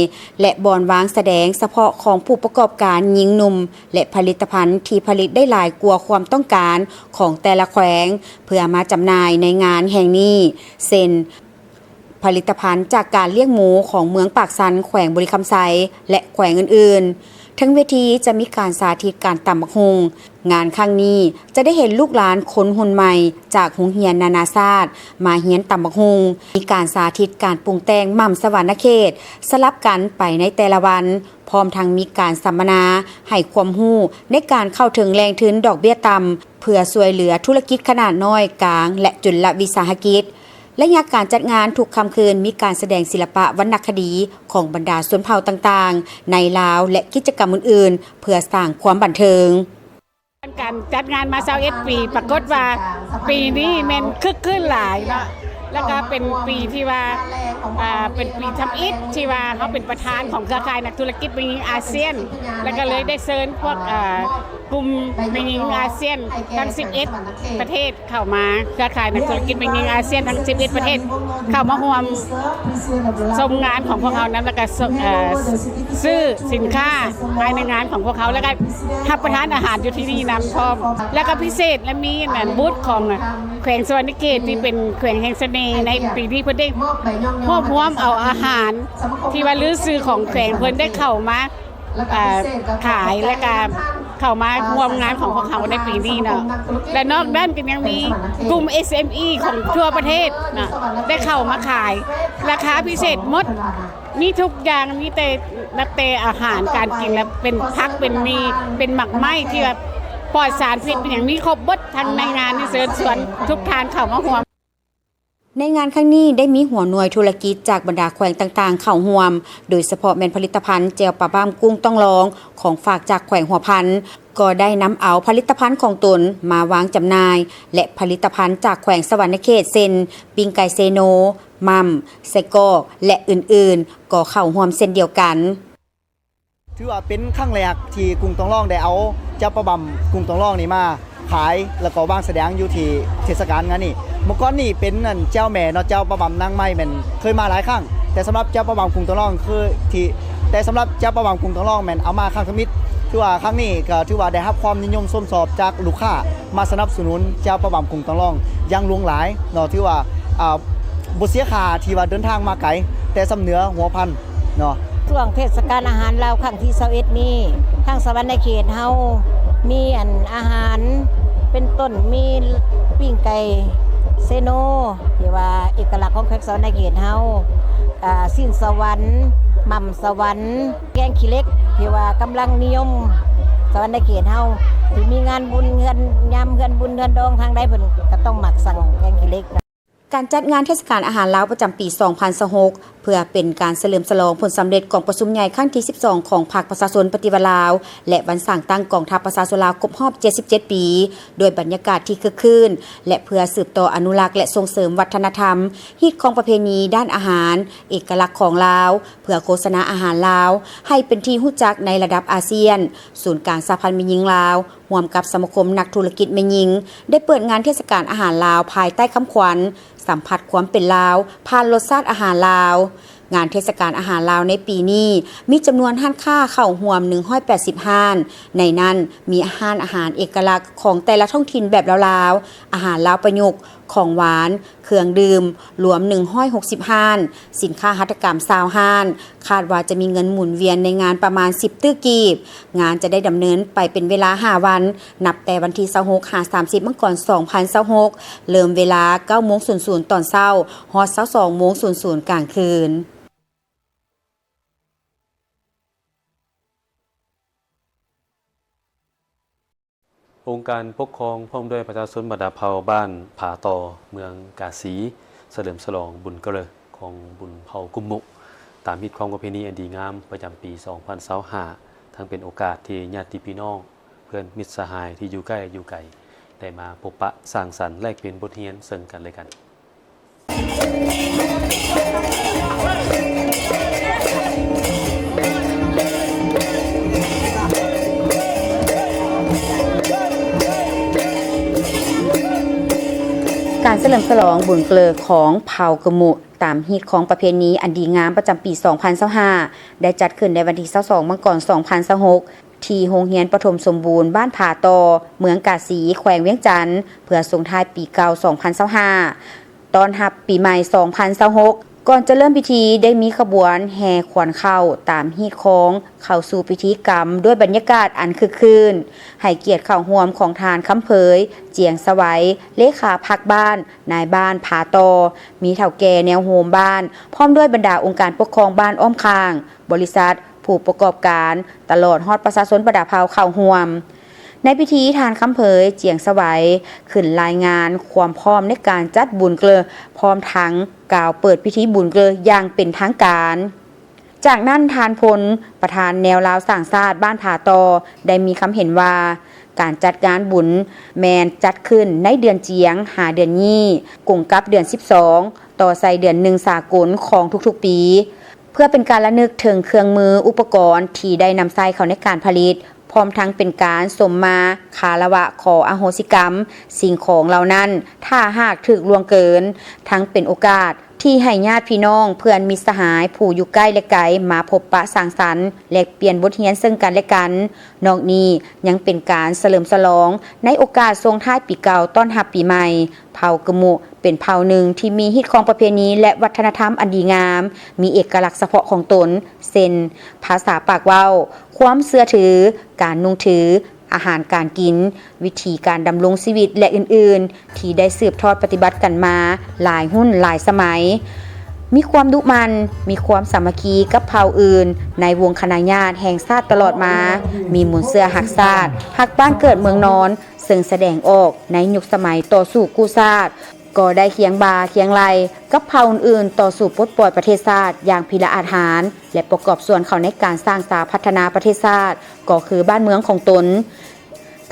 ແລະ ບ່ອນວາງສະແດງສະເພາະຂອງຜູ້ປະກອບການຍິງໜຸ່ມ ແລະ ຜະລິດຕະພັນທີ່ຜະລິດໄດ້ຫຼາຍກວ່າຄວາມຕ້ອງການຂອງແຕ່ລະແຂວງ ເພື່ອມາຈຳໜ່າຍໃນງານແຫ່ງນີ້ ເຊັ່ນ ຜະລິດຕະພັນຈາກການລ້ຽງໝູຂອງເມືອງປາກຊັນ ແຂວງບໍລິຄຳໄຊ ແລະ ແຂວງອື່ນໆ. ເທິງເວທີຈະມີການສາທິດການຕຳບັກຫຸ່ງ. ງານຄັ້ງນີ້ຈະໄດ້ເຫັນລູກຫຼານຄົນຮຸ່ນໃໝ່ຈາກໂຮງຮຽນນານາຊາດມາຮຽນຕຳບັກຫຸ່ງ, ມີການສາທິດການປຸງແຕ່ງໝ່ຳສະຫວັນນະເຂດ ສະຫຼັບກັນໄປໃນແຕ່ລະວັນ, ພ້ອມທັງມີການສຳມະນາໃຫ້ຄວາມຮູ້ໃນການເຂົ້າເຖິງແຫຼ່ງທຶນດອກເບ້ຍຕ່ຳ ເພື່ອຊ່ວຍເຫຼືອທຸລະກິດຂະໜາດນ້ອຍ, ກາງ ແລະ ຈຸນລະວິສາຫະກິດ. ໄລຍະການຈັດງານທຸກຄ່ຳຄືນມີການສະແດງສິລະປະວັນນະຄະດີຂອງບັນດາຊົນເຜົ່າຕ່າງໆໃນລາວ ແລະ ກິດຈະກຳອື່ນໆ ເພື່ອສ້າງຄວາມບັນເທີງ. ການຈັດງານມາຊາວເອັດປີ ປາກົດວ່າປີນີ້ແມ່ນຄຶກຄື້ນຫຼາຍເນາະ, ແລ້ວກໍເປັນປີທີ່ວ່າ ອ່າ ເປັນປີທຳອິດທີ່ວ່າເຮົາເປັນປະທານຂອງເຄືອຂ່າຍນັກທຸລະກິດແມ່ຍິງອາຊຽນ, ແລ້ວກໍເລີຍໄດ້ເຊີນພວກ ອ່າ ກຸ່ມແມ່ຍິງອາຊຽນທັງສິບເອັດປະເທດ ເຂົ້າມາ, ເຄືອຂ່າຍນັກທຸລະກິດແມ່ຍິງອາຊຽນທັງສິບເອັດປະເທດ ເຂົ້າມາຮ່ວມຊົມງານຂອງພວກເຮົານຳ, ແລ້ວກໍ ເອີ ຊື້ສິນຄ້າພາຍໃນງານຂອງພວກເຮົາ, ແລ້ວກໍຮັບປະທານອາຫານຢູ່ທີ່ນີ້ນຳພ້ອມ. ແລ້ວກໍພິເສດ ແລະ ມີອັນບູດຂອງແຂວງສະຫວັນນະເຂດ ທີ່ເປັນແຂວງແຫ່ງສະເໜ່, ໃນປີນີ້ເພິ່ນໄດ້ຮວບຮວມເອົາອາຫານທີ່ວ່າລືຊື່ຂອງແຂວງເພິ່ນໄດ້ເຂົ້າມາ ອ່າ ຂາຍ ແລ້ວກະເຂົ້າມາຮ່ວມງານຂອງພວກເຮົາໃນປີນີ້ເນາະ. ແລະ ນອກນັ້ນກໍຍັງມີກຸ່ມ ເອສເອັມອີ ຂອງທົ່ວປະເທດເນາະ ໄດ້ເຂົ້າມາຂາຍ ລາຄາພິເສດໝົດ, ມີທຸກຢ່າງ, ມີແຕ່ ນັບແຕ່ອາຫານການກິນ ແລະ ເປັນຜັກ ເປັນໝີ່ ເປັນໝາກໄມ້ທີ່ວ່າປອດສານພິດ ເປັນຫຍັງ ມີຄົບເບິດ. ທັງໃນງານນີ້ເຊີນຊວນທຸກທ່ານເຂົ້າມາຮ່ວມ. ໃນງານຄັ້ງນີ້ໄດ້ມີຫົວໜ່ວຍທຸລະກິດຈາກບັນດາແຂວງຕ່າງໆເຂົ້າຮ່ວມ, ໂດຍສະເພາະແມ່ນຜະລິດຕະພັນແຈ່ວປາບ້າມກຸ້ງຕ້ອງລອງ ຂອງຝາກຈາກແຂວງຫົວພັນ ກໍໄດ້ນຳເອົາຜະລິດຕະພັນຂອງຕົນມາວາງຈຳໜ່າຍ ແລະ ຜະລິດຕະພັນຈາກແຂວງສະຫວັນນະເຂດ ເຊັ່ນ ປີ້ງໄກ່ເຊໂນ, ໝ່ຳ, ໄສ້ກອກ ແລະ ອື່ນໆ ກໍເຂົ້າຮ່ວມເຊັ່ນດຽວກັນ. ຖືວ່າເປັນຄັ້ງແລກທີ່ກຸ້ງຕ້ອງລອງໄດ້ເອົາແຈ່ວປາບ້າມກຸ້ງຕ້ອງລອງນີ້ມາຂາຍ ແລ້ວກໍວາງສະແດງຢູ່ທີ່ເທດສະການງານນີ້. ເມື່ອກ່ອນນີ້ເປັນອັນແຈ່ວແມ່ເນາະ, ແຈ່ວປາບ້າມນາງໄມ້ແມ່ນເຄີຍມາຫຼາຍຄັ້ງ, ແຕ່ສຳລັບແຈ່ວປາບ້າມກຸ້ງຕ້ອງລອງຄືທີ່ ແຕ່ສຳລັບແຈ່ວປາບ້າມກຸ້ງຕ້ອງລອງແມ່ນເອົາມາຄັ້ງທຳອິດ. ຖືວ່າຄັ້ງນີ້ກໍຖືວ່າໄດ້ຮັບຄວາມນິຍົມຊົມຊອບຈາກລູກຄ້າ ມາສະໜັບສະໜູນແຈ່ວປາບ້າມກຸ້ງຕ້ອງລອງຢ່າງຫຼວງຫຼາຍເນາະ. ຖືວ່າ ອ່າ ບໍ່ເສຍຄ່າທີ່ວ່າເດີນທາງມາໄກ ແຕ່ສ່ຳເໜືອຫົວພັນເນາະ. ຊ່ວງເທດສະການອາຫານລາວຄັ້ງທີຊາວເອັດນີ້ ທາງສະຫວັນນະເຂດເຮົາມີອັນອາຫານເປັນຕົ້ນ ມີປີ້ງໄກ່ເຊໂນ ທີ່ວ່າເອກະລັກຂອງແຂວງສະຫວັນນະເຂດເຮົາ, ອ່າ ຊີ້ນສະຫວັນ, ໝ່ຳສະຫວັນ, ແກງຂີ້ເຫຼັກ ທີ່ວ່າກຳລັງນິຍົມສະຫວັນນະເຂດເຮົາ, ທີ່ມີງານບຸນເຮືອນ ຍາມເຮືອນບຸນເຮືອນດອງທາງໃດ ເພິ່ນກໍຕ້ອງມັກສັ່ງແກງຂີ້ເຫຼັກ. ການຈັດງານເທດສະການອາຫານລາວປະຈຳປີສອງພັນຊາວຫົກ ເພື່ອເປັນການສະເຫຼີມສະຫຼອງຜົນສຳເລັດກອງປະຊຸມໃຫຍ່ຄັ້ງທີສິບສອງ ຂອງພັກປະຊາຊົນປະຕິວັດລາວ ແລະ ວັນສ້າງຕັ້ງກອງທັບປະຊາຊົນລາວຄົບຮອບເຈັດສິບເຈັດປີ ດ້ວຍບັນຍາກາດທີ່ຄຶກຄື້ນ ແລະ ເພື່ອສືບຕໍ່ອະນຸລັກ ແລະ ສົ່ງເສີມວັດທະນະທຳ, ຮີດຄອງປະເພນີດ້ານອາຫານເອກະລັກຂອງລາວ, ເພື່ອໂຄສະນາອາຫານລາວໃຫ້ເປັນທີ່ຮູ້ຈັກໃນລະດັບອາຊຽນ, ສູນກາງສະຫະພັນແມ່ຍິງລາວ ຮ່ວມກັບສະມາຄົມນັກທຸລະກິດແມ່ຍິງ ໄດ້ເປີດງານເທດສະການອາຫານລາວ ພາຍໃຕ້ຄຳຂວັນ ສຳຜັດຄວາມເປັນລາວ ຜ່ານລົດຊາດອາຫານລາວ. ງານເທດສະການອາຫານລາວໃນປີນີ້ ມີຈຳນວນຮ້ານຄ້າເຂົ້າຮ່ວມໜຶ່ງຮ້ອຍແປດສິບຮ້ານ, ໃນນັ້ນມີຮ້ານອາຫານເອກະລັກຂອງແຕ່ລະທ້ອງຖິ່ນແບບລາວໆ, ອາຫານລາວປະຍຸກ, ຂອງຫວານ, ເຄື່ອງດື່ມ ລວມໜຶ່ງຮ້ອຍຫົກສິບຮ້ານ, ສິນຄ້າຫັດຖະກຳຊາວຮ້ານ, ຄາດວ່າຈະມີເງິນໝູນວຽນໃນງານປະມານສິບຕື້ກີບ. ງານຈະໄດ້ດຳເນີນໄປເປັນເວລາຫ້າວັນ, ນັບແຕ່ວັນທີຊາວຫົກ ຫາ ສາມສິບ ມັງກອນ ສອງພັນຊາວຫົກ, ເລີ່ມເວລາເກົ້າໂມງສູນສູນຕອນເຊົ້າ ຮອດຊາວສອງໂມງສູນສູນກາງຄືນ. ອົງການປົກຄອງພ້ອມດ້ວຍປະຊາຊົນບັນດາເຜົ່າບ້ານຜາຕໍ່ ເມືອງກາສີ ສະເຫຼີມສະຫຼອງບຸນເກີກຂອງບຸນເຜົ່າກຸມມຸ ຕາມຮີດຄອງປະເພນີອັນດີງາມປະຈຳປີສອງພັນຊາວຫ້າ ທັງເປັນໂອກາດທີ່ຍາດຕິພີ່ນ້ອງ ເພື່ອນມິດສະຫາຍທີ່ຢູ່ໃກ້ຢູ່ໄກ ໄດ້ມາພົບປະສັງສັນແລກປ່ຽນບົດຮຽນເຊິ່ງກັນແລະກັນ. ການສະເຫຼີມສະຫຼອງບຸນເກີກຂອງເຜົ່າກຶມມຸ ຕາມຮີດຄອງປະເພນີອັນດີງາມປະຈຳປີສອງພັນຊາວຫ້າ ໄດ້ຈັດຂຶ້ນໃນວັນທີຊາວສອງ ມັງກອນ ສອງພັນຊາວຫົກ ທີ່ໂຮງຮຽນປະຖົມສົມບູນບ້ານຜາຕໍ່ ເມືອງກາສີ ແຂວງວຽງຈັນ ເພື່ອສົ່ງທ້າຍປີເກົ່າສອງພັນຊາວຫ້າ ຕ້ອນຮັບປີໃໝ່ສອງພັນຊາວຫົກ. ກ່ອນຈະເລີ່ມພິທີ ໄດ້ມີຂະບວນແຫ່ຂວັນເຂົ້າຕາມຮີດຄອງ ເຂົ້າສູ່ພິທີກຳດ້ວຍບັນຍາກາດອັນຄຶກຄື້ນ, ໃຫ້ກຽດເຂົ້າຮ່ວມຂອງທ່ານ ຄຳເຜີຍ ຈຽງສະໄຫວ ເລຂາພັກບ້ານ, ນາຍບ້ານຜາຕໍ່, ມີເຖົ້າແກ່ແນວໂຮມບ້ານ ພ້ອມດ້ວຍບັນດາອົງການປົກຄອງບ້ານອ້ອມຂ້າງ, ບໍລິສັດ, ຜູ້ປະກອບການ ຕະຫຼອດຮອດປະຊາຊົນບັນດາເຜົ່າເຂົ້າຮ່ວມ. ໃນພິທີ ທ່ານ ຄຳເຜີຍ ຈຽງສະໄຫວ ຂຶ້ນລາຍງານຄວາມພ້ອມໃນການຈັດບຸນເກີກ ພ້ອມທັງກ່າວເປີດພິທີບຸນເກີກຢ່າງເປັນທາງການ. ຈາກນັ້ນ ທ່ານ ພົນ ປະທານແນວລາວສ້າງຊາດບ້ານຜາຕໍ່ ໄດ້ມີຄຳເຫັນວ່າ ການຈັດງານບຸນແມ່ນຈັດຂຶ້ນໃນເດືອນຈຽງ ຫາເດືອນຍີ່ ກົງກັບເດືອນສິບສອງ ຕໍ່ໃສ່ເດືອນໜຶ່ງສາກົນຂອງທຸກໆປີ ເພື່ອເປັນການລະນຶກເຖິງເຄື່ອງມືອຸປະກອນທີ່ໄດ້ນຳໃຊ້ເຂົ້າໃນການຜະລິດ, ພ້ອມທັງເປັນການສົມມາຄາລະວະຂໍອະໂຫສິກຳສິ່ງຂອງເຫຼົ່ານັ້ນ ຖ້າຫາກຖືກລ່ວງເກີນ, ທັງເປັນໂອກາດທີ່ໃຫ້ຍາດພີ່ນ້ອງ, ເພື່ອນມິດສະຫາຍ ຜູ້ຢູ່ໃກ້ ແລະ ໄກ ມາພົບປະສັງສັນ ແລກປ່ຽນບົດຮຽນເຊິ່ງກັນ ແລະ ກັນ. ນອກນີ້ຍັງເປັນການສະເຫຼີມສະຫຼອງໃນໂອກາດສົ່ງທ້າຍປີເກົ່າ ຕ້ອນຮັບປີໃໝ່. ເຜົ່າກຶມມຸ ເປັນເຜົ່າໜຶ່ງທີ່ມີຮີດຄອງປະເພນີ ແລະ ວັດທະນະທຳອັນດີງາມ, ມີເອກະລັກສະເພາະຂອງຕົນ ເຊັ່ນ ພາສາປາກເວົ້າ, ຄວາມເຊື່ອຖື, ການນຸ່ງຖື, ອາຫານການກິນ, ວິທີການດຳລົງຊີວິດ ແລະ ອື່ນໆ ທີ່ໄດ້ສືບທອດປະຕິບັດກັນມາຫຼາຍຮຸ່ນຫຼາຍສະໄໝ, ມີຄວາມດຸໝັ່ນ, ມີຄວາມສາມັກຄີກັບເຜົ່າອື່ນໃນວົງຄະນະຍາດແຫ່ງຊາດຕະຫຼອດມາ, ມີມູນເຊື້ອຮັກຊາດ, ຮັກບ້ານເກີດເມືອງນອນ, ເຊິ່ງສະແດງອອກໃນຍຸກສະໄໝຕໍ່ສູ້ກູ້ຊາດ, ກໍໄດ້ຄຽງບ່າຄຽງໄຫຼ່ກັບເຜົ່າອື່ນໆ ຕໍ່ສູ້ປົດປ່ອຍປະເທດຊາດຢ່າງພິລະອາດຫານ ແລະ ປະກອບສ່ວນເຂົ້າໃນການສ້າງສາພັດທະນາປະເທດຊາດ ກໍຄືບ້ານເມືອງຂອງຕົນ.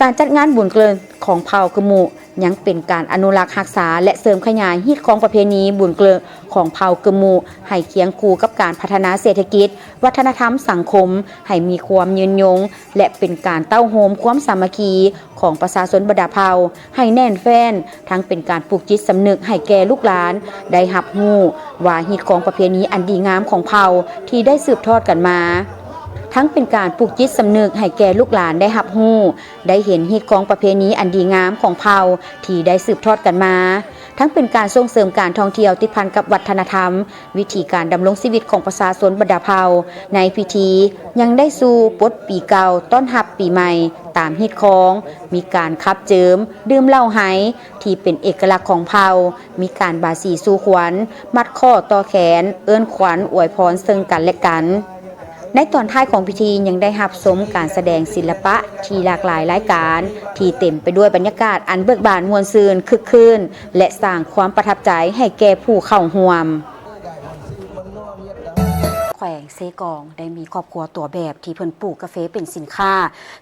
ການຈັດງານບຸນເກີກຂອງເຜົ່າກຶມມຸ ຍັງເປັນການອະນຸລັກຮັກສາ ແລະ ເສີມຂະຫຍາຍຮີດຄອງປະເພນີບຸນເກີກຂອງເຜົ່າກຶມມຸ ໃຫ້ຄຽງຄູ່ກັບການພັດທະນາເສດຖະກິດ, ວັດທະນະທຳ, ສັງຄົມ ໃຫ້ມີຄວາມຍືນຍົງ ແລະ ເປັນການເຕົ້າໂຮມຄວາມສາມັກຄີຂອງປະຊາຊົນບັນດາເຜົ່າໃຫ້ແໜ້ນແຟ້ນ, ທັງເປັນການປູກຈິດສຳນຶກໃຫ້ແກ່ລູກຫຼານໄດ້ຮັບຮູ້ວ່າຮີດຄອງປະເພນີອັນດີງາມຂອງເຜົ່າທີ່ໄດ້ສືບທອດກັນມາ, ທັງເປັນການປູກຈິດສຳນຶກໃຫ້ແກ່ລູກຫຼານໄດ້ຮັບຮູ້, ໄດ້ເຫັນຮີດຄອງປະເພນີອັນດີງາມຂອງເຜົ່າທີ່ໄດ້ສືບທອດກັນມາ, ທັງເປັນການສົ່ງເສີມການທ່ອງທ່ຽວຕິດພັນກັບວັດທະນະທຳ, ວິຖີການດຳລົງຊີວິດຂອງປະຊາຊົນບັນດາເຜົ່າ. ໃນພິທີຍັງໄດ້ສູ່ປົດປີເກົ່າຕ້ອນຮັບປີໃໝ່ຕາມຮີດຄອງ, ມີການຂັບເຈີມ, ດື່ມເຫຼົ້າໄຮທີ່ເປັນເອກະລັກຂອງເຜົ່າ, ມີການບາສີສູ່ຂວັນ, ມັດຂໍ້ຕໍ່ແຂນ, ເອີ້ນຂວັນອວຍພອນເຊິ່ງກັນແລະກັນ. ໃນຕອນທ້າຍຂອງພິທີຍັງໄດ້ຮັບຊົມການສະແດງສິລະປະທີ່ຫຼາກຫຼາຍລາຍການ ທີ່ເຕັມໄປດ້ວຍບັນຍາກາດອັນເບີກບານມ່ວນຊື່ນຄຶກຄື້ນ ແລະ ສ້າງຄວາມປະທັບໃຈໃຫ້ແກ່ຜູ້ເຂົ້າຮ່ວມ. ແຂວງເຊກອງໄດ້ມີຄອບຄົວຕົວແບບທີ່ເພິ່ນປູກກາເຟເປັນສິນຄ້າ,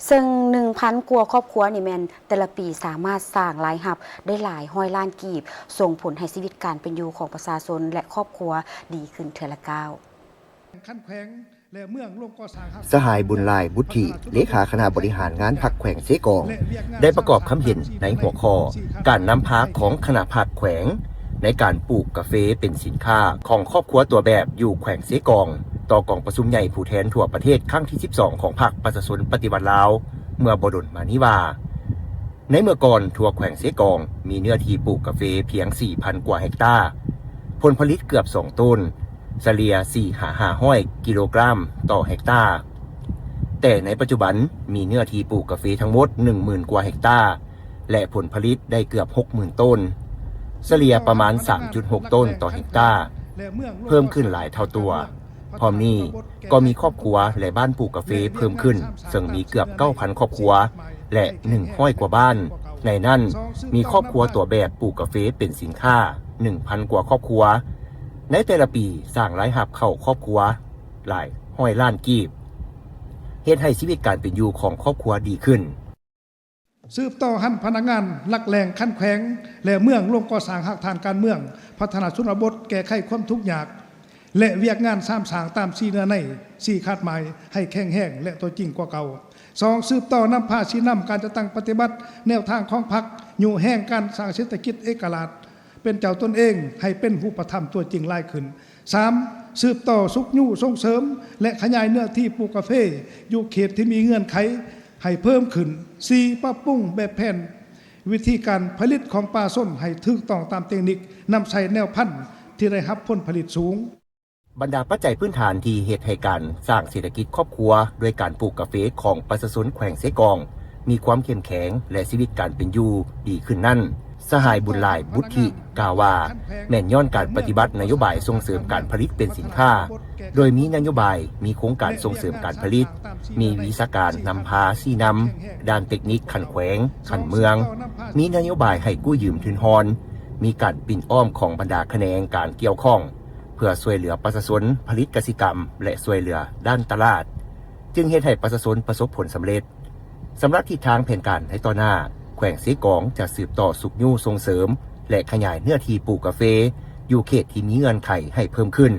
ເຊິ່ງໜຶ່ງພັນກວ່າຄອບຄົວນີ້ແມ່ນແຕ່ລະປີສາມາດສ້າງລາຍຮັບໄດ້ຫຼາຍຮ້ອຍລ້ານກີບ, ສົ່ງຜົນໃຫ້ຊີວິດການເປັນຢູ່ຂອງປະຊາຊົນ ແລະ ຄອບຄົວດີຂຶ້ນເທື່ອລະກ້າວ. ສະຫາຍ ບຸນຫຼາຍ ບຸດຖີ ເລຂາຄະນະບໍລິຫານງານພັກແຂວງເຊກອງ ໄດ້ປະກອບຄຳເຫັນໃນຫົວຂໍ້ ການນຳພາຂອງຄະນະພັກແຂວງໃນການປູກກາເຟເປັນສິນຄ້າຂອງຄອບຄົວຕົວແບບຢູ່ແຂວງເຊກອງ ຕໍ່ກອງປະຊຸມໃຫຍ່ຜູ້ແທນທົ່ວປະເທດຄັ້ງທີສິບສອງ ຂອງພັກປະຊາຊົນປະຕິວັດລາວ ເມື່ອບໍ່ດົນມານີ້ວ່າ ໃນເມື່ອກ່ອນ ທົ່ວແຂວງເຊກອງມີເນື້ອທີ່ປູກກາເຟພຽງສີ່ພັນກວ່າເຮັກຕາ, ຜົນຜະລິດເກືອບສອງໂຕນ, ສະເລ່ຍສີ່ຫາຫ້າຮ້ອຍກິໂລກຣາມຕໍ່ເຮັກຕາ. ແຕ່ໃນປັດຈຸບັນມີເນື້ອທີ່ປູກກາເຟທັງໝົດໜຶ່ງໝື່ນກວ່າເຮັກຕາ ແລະ ຜົນຜະລິດໄດ້ເກືອບຫົກໝື່ນໂຕນ, ສະເລ່ຍປະມານສາມຈຸດຫົກໂຕນຕໍ່ເຮັກຕາ, ເພີ່ມຂຶ້ນຫຼາຍເທົ່າຕົວ. ພ້ອມນີ້ກໍມີຄອບຄົວ ແລະ ບ້ານປູກກາເຟເພີ່ມຂຶ້ນ, ເຊິ່ງມີເກືອບເກົ້າພັນຄອບຄົວ ແລະ ໜຶ່ງຮ້ອຍກວ່າບ້ານ. ໃນນັ້ນ ມີຄອບຄົວຕົວແບບປູກກາເຟເປັນສິນຄ້າ ໜຶ່ງພັນກວ່າຄອບຄົວ. ໃນແຕ່ລະປີ ສ້າງລາຍຮັບເຂົ້າຄອບຄົວຫຼາຍຮ້ອຍລ້ານກີບ, ເຮັດໃຫ້ຊີວິດການເປັນຢູ່ຂອງຄອບຄົວດີຂຶ້ນ. ສືບຕໍ່ຫັນພະນັກງານຫຼັກແຫຼ່ງຂັ້ນແຂວງ ແລະ ເມືອງລົງກໍ່ສ້າງຮາກຖານການເມືອງ, ພັດທະນາຊົນນະບົດ, ແກ້ໄຂຄວາມທຸກຍາກ ແລະ ວຽກງານສາມສ້າງຕາມສີ່ເນື້ອໃນ, ສີ່ຄາດໝາຍໃຫ້ແຂງແຮງ ແລະ ຕົວຈິງກວ່າເກົ່າ. ສອງ, ສືບຕໍ່ນຳພາຊີ້ນຳການຈັດຕັ້ງປະຕິບັດແນວທາງຂອງພັກ, ຍູ້ແຮງການສ້າງເສດຖະກິດເອກະລາດ ເປັນເຈົ້າຕົນເອງໃຫ້ເປັນຮູບປະທຳຕົວຈິງຫຼາຍຂຶ້ນ. ສາມ, ສືບຕໍ່ຊຸກຍູ້ສົ່ງເສີມ ແລະ ຂະຫຍາຍເນື້ອທີ່ປູກກາເຟຢູ່ເຂດທີ່ມີເງື່ອນໄຂໃຫ້ເພີ່ມຂຶ້ນ. ສີ່, ປັບປຸງແບບແຜນວິທີການຜະລິດຂອງປະຊາຊົນໃຫ້ຖືກຕ້ອງຕາມເຕັກນິກ, ນຳໃຊ້ແນວພັນທີ່ໄດ້ຮັບຜົນຜະລິດສູງ. ບັນດາປັດໄຈພື້ນຖານທີ່ເຮັດໃຫ້ການສ້າງເສດຖະກິດຄອບຄົວດ້ວຍການປູກກາເຟຂອງປະຊາຊົນແຂວງເຊກອງ ມີຄວາມເຂັ້ມແຂງ ແລະ ຊີວິດການເປັນຢູ່ດີຂຶ້ນນັ້ນ, ສະຫາຍ ບຸນຫຼາຍ ບຸດທິ ກ່າວວ່າ ແມ່ນຍ້ອນການປະຕິບັດນະໂຍບາຍສົ່ງເສີມການຜະລິດເປັນສິນຄ້າ, ໂດຍມີນະໂຍບາຍ, ມີໂຄງການສົ່ງເສີມການຜະລິດ, ມີວິຊາການນຳພາຊີ້ນຳດ້ານເຕັກນິກຂັ້ນແຂວງ, ຂັ້ນເມືອງ, ມີນະໂຍບາຍໃຫ້ກູ້ຢືມທຶນຮອນ, ມີການປິ່ນອ້ອມຂອງບັນດາຂະແໜງການກ່ຽວຂ້ອງ ເພື່ອຊ່ວຍເຫຼືອປະຊາຊົນຜະລິດກະສິກຳ ແລະ ຊ່ວຍເຫຼືອດ້ານຕະຫຼາດ, ຈຶ່ງເຮັດໃຫ້ປະຊາຊົນປະສົບຜົນສຳເລັດ. ສຳລັບທິດທາງແຜນການໃນຕໍ່ໜ້າ, ແຂວງເຊກອງຈະສືບຕໍ່ຊຸກຍູ້ສົ່ງເສີມ ແລະ ຂະຫຍາຍເນື້ອທີ່ປູກກາເຟຢູ່ເຂດທີ່ມີເງື່ອນໄຂໃຫ້ເພີ່ມຂຶ້ນ,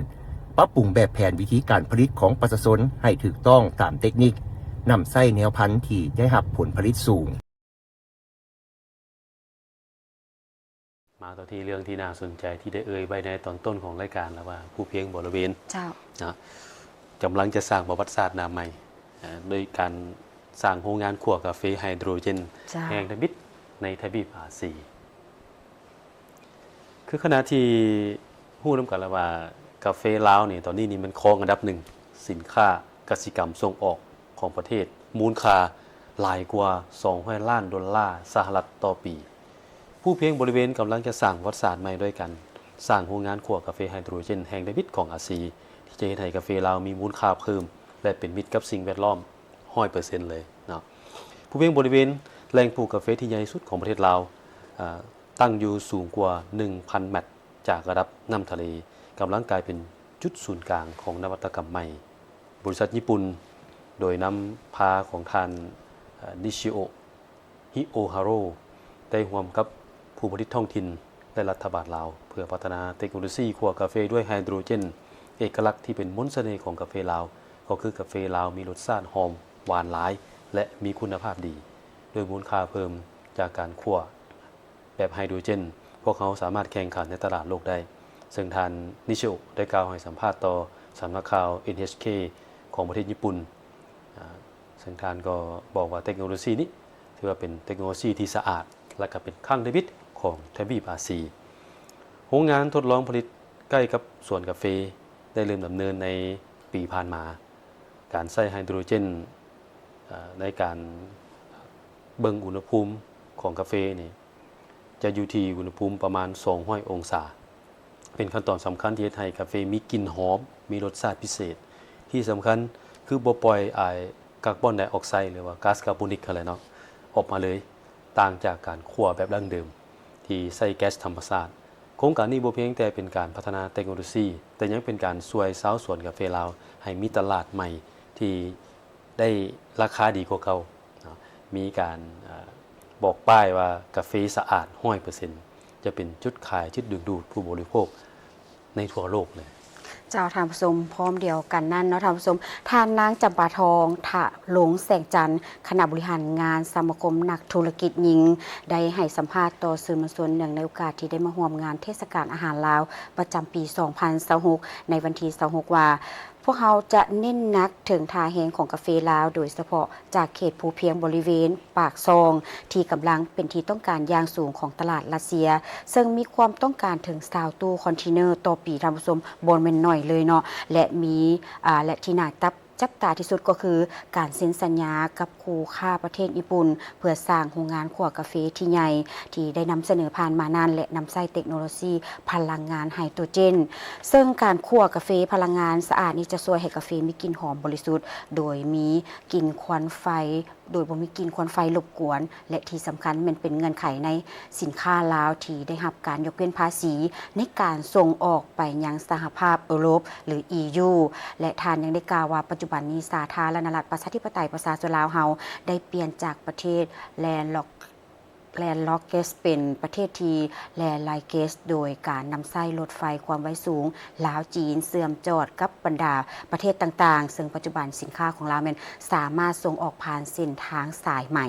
ປັບປຸງແບບແຜນວິທີການຜະລິດຂອງປະຊາຊົນໃຫ້ຖືກຕ້ອງຕາມເຕັກນິກ, ນຳໃຊ້ແນວພັນທີ່ໄດ້ຮັບຜົນຜະລິດສູງ. ມາຕໍ່ທີ່ເລື່ອງທີ່ໜ້າສົນໃຈທີ່ໄດ້ເອີ່ຍໄວ້ໃນຕອນຕົ້ນຂອງລາຍການແລ້ວວ່າ ພູພຽງບໍລະເວນ ເຈົ້າ ນະ ກຳລັງຈະສ້າງປະຫວັດສາດໜ້າໃໝ່ ເອີ ໂດຍການສ້າງໂຮງງານຂົ້ວກາເຟໄຮໂດຣເຈນ ເຈົ້າ ແຫ່ງທຳອິດໃນທະວີບອາຊີ. ຄືຂະນະທີ່ຮູ້ນຳກັນແລ້ວວ່າ ກາເຟລາວນີ້ ຕອນນີ້ນີ້ແມ່ນຄອງອັນດັບໜຶ່ງ ສິນຄ້າກະສິກຳສົ່ງອອກ ຂອງປະເທດ ມູນຄ່າຫຼາຍກວ່າສອງຮ້ອຍລ້ານໂດລາສະຫະລັດຕໍ່ປີ. ພູພຽງບໍລິເວນກຳລັງຈະສ້າງປະຫວັດສາດໃໝ່ດ້ວຍການສ້າງໂຮງງານຂົ້ວກາເຟໄຮໂດຣເຈນແຫ່ງທຳອິດຂອງອາຊີ ທີ່ຈະເຮັດໃຫ້ກາເຟລາວມີມູນຄ່າເພີ່ມ ແລະ ເປັນມິດກັບສິ່ງແວດລ້ອມຮ້ອຍເປີເຊັນເລີຍເນາະ. ພູພຽງບໍລິເວນແຫຼ່ງປູກກາເຟທີ່ໃຫຍ່ທີ່ສຸດຂອງປະເທດລາວ ເອີ ຕັ້ງຢູ່ສູງກວ່າໜຶ່ງພັນແມັດ ຈາກລະດັບນ້ຳທະເລ ກຳລັງກາຍເປັນຈຸດສູນກາງຂອງນະວັດຕະກຳໃໝ່. ບໍລິສັດຍີ່ປຸ່ນ ໂດຍນຳພາຂອງທ່ານ ເອີ ນິຊິໂອະ ຮິໂອຮາໂຣ ໄດ້ຮ່ວມກັບຜູ້ຜະລິດທ້ອງຖິ່ນ ແລະ ລັດຖະບານລາວ ເພື່ອພັດທະນາເຕັກໂນໂລຊີຂົ້ວກາເຟດ້ວຍໄຮໂດຣເຈນ. ເອກະລັກທີ່ເປັນມົນສະເໜ່ຂອງກາເຟລາວ ກໍຄືກາເຟລາວມີລົດຊາດຫອມຫວານຫຼາຍ ແລະ ມີຄຸນນະພາບດີ. ດ້ວຍມູນຄ່າເພີ່ມຈາກການຂົ້ວ ແບບໄຮໂດຣເຈນ, ພວກເຮົາສາມາດແຂ່ງຂັນໃນຕະຫຼາດໂລກໄດ້, ເຊິ່ງທ່ານ ນິຊິໂອະ ໄດ້ກ່າວໃຫ້ສຳພາດຕໍ່ສຳນັກຂ່າວ ເອັນເອັດສ໌ເຄ ຂອງປະເທດຍີ່ປຸ່ນ, ເຊິ່ງທ່ານກໍບອກວ່າເຕັກໂນໂລຊີນີ້ຖືວ່າເປັນເຕັກໂນໂລຊີທີ່ສະອາດ ແລະ ກໍເປັນຄັ້ງທຳອິດຂອງທະວີບອາຊີ. ໂຮງງານທົດລອງຜະລິດໃກ້ກັບສວນກາເຟໄດ້ເລີ່ມດຳເນີນໃນປີຜ່ານມາ. ການໃຊ້ໄຮໂດຣເຈນ ໃນການເບິ່ງອຸນຫະພູມຂອງກາເຟນີ້ ຈະຢູ່ທີ່ອຸນຫະພູມປະມານສອງຮ້ອຍອົງສາ. ເປັນຂັ້ນຕອນສຳຄັນທີ່ເຮັດໃຫ້ກາເຟມີກິ່ນຫອມ, ມີລົດຊາດພິເສດ. ທີ່ສຳຄັນຄືບໍ່ປ່ອຍອາຍກາບອນໄດອອກໄຊ ຫຼືວ່າກາສກາໂບນິກຫັ້ນແຫຼະເນາະ ອອກມາເລີຍ, ຕ່າງຈາກການຂົ້ວແບບດັ້ງເດີມທີ່ໃຊ້ແກັສທຳມະຊາດ. ໂຄງການນີ້ບໍ່ພຽງແຕ່ເປັນການພັດທະນາເຕັກໂນໂລຊີ, ແຕ່ຍັງເປັນການຊ່ວຍຊາວສວນກາເຟລາວໃຫ້ມີຕະຫຼາດໃໝ່ທີ່ ໄດ້ລາຄາດີກວ່າເກົ່າເນາະ, ມີການ ເອີ ບອກປ້າຍວ່າກາເຟສະອາດຮ້ອຍເປີເຊັນ ຈະເປັນຈຸດຂາຍຈຸດດຶງດູດຜູ້ບໍລິໂພກໃນທົ່ວໂລກເລີຍ. ເຈົ້າ ທ່ານຜູ້ຊົມ, ພ້ອມດຽວກັນນັ້ນເນາະທ່ານຜູ້ຊົມ, ທ່ານນາງ ຈຳປາທອງ ທະລົງແສງຈັນ ຄະນະບໍລິຫານງານສະມາຄົມນັກທຸລະກິດຍິງ ໄດ້ໃຫ້ສຳພາດຕໍ່ສື່ມວນຊົນເນື່ອງໃນໂອກາດທີ່ໄດ້ມາຮ່ວມງານເທດສະການອາຫານລາວປະຈຳປີສອງພັນຊາວຫົກ ໃນວັນທີຊາວຫົກວ່າ ພວກເຮົາຈະເນັ້ນໜັກເຖິງທ່າແຮງຂອງກາເຟລາວ, ໂດຍສະເພາະຈາກເຂດພູພຽງບໍລິເວນປາກຊ່ອງ ທີ່ກຳລັງເປັນທີ່ຕ້ອງການຢ່າງສູງຂອງຕະຫຼາດຣັດເຊຍ, ເຊິ່ງມີຄວາມຕ້ອງການເຖິງຊາວຕູ້ຄອນເທນເນີຕໍ່ປີ, ທ່ານຜູ້ຊົມ, ບໍ່ແມ່ນໜ້ອຍເລີຍເນາະ, ແລະ ມີ, ອາ, ແລະ ທີ່ໜ້າຈັບ, ຈັບຕາທີ່ສຸດກໍຄືການເຊັນສັນຍາກັບຄູ່ຄ້າປະເທດຍີ່ປຸ່ນ ເພື່ອສ້າງໂຮງງານຂົ້ວກາເຟທີ່ໃຫຍ່ ທີ່ໄດ້ນຳສະເໜີຜ່ານມານັ້ນ ແລະ ນຳໃຊ້ເຕັກໂນໂລຊີພະລັງງານໄຮໂດຣເຈນ. ເຊິ່ງການຂົ້ວກາເຟພະລັງງານສະອາດນີ້ຈະຊ່ວຍໃຫ້ກາເຟມີກິ່ນຫອມບໍລິສຸດ ໂດຍມີກິ່ນຄວັນໄຟ ໂດຍບໍ່ມີກິ່ນຄວັນໄຟລົບກວນ ແລະ ທີ່ສຳຄັນແມ່ນເປັນເງື່ອນໄຂໃນສິນຄ້າລາວທີ່ໄດ້ຮັບການຍົກເວັ້ນພາສີໃນການສົ່ງອອກໄປຍັງສະຫະພາບເອີຣົບ ຫຼື ອີຢູ ແລະ ທ່ານຍັງໄດ້ກ່າວວ່າ ປັດຈຸບັນນີ້ສາທາລະນະລັດປະຊາທິປະໄຕປະຊາຊົນລາວເຮົາໄດ້ປ່ຽນຈາກປະເທດ landlocked landlocked ເປັນປະເທດທີ່ landlocked ໂດຍການນຳໃຊ້ລົດໄຟຄວາມໄວສູງລາວ-ຈີນ ເຊື່ອມຈອດກັບບັນດາປະເທດຕ່າງໆ ເຊິ່ງປັດຈຸບັນສິນຄ້າຂອງລາວແມ່ນສາມາດສົ່ງອອກຜ່ານເສັ້ນທາງສາຍໄໝ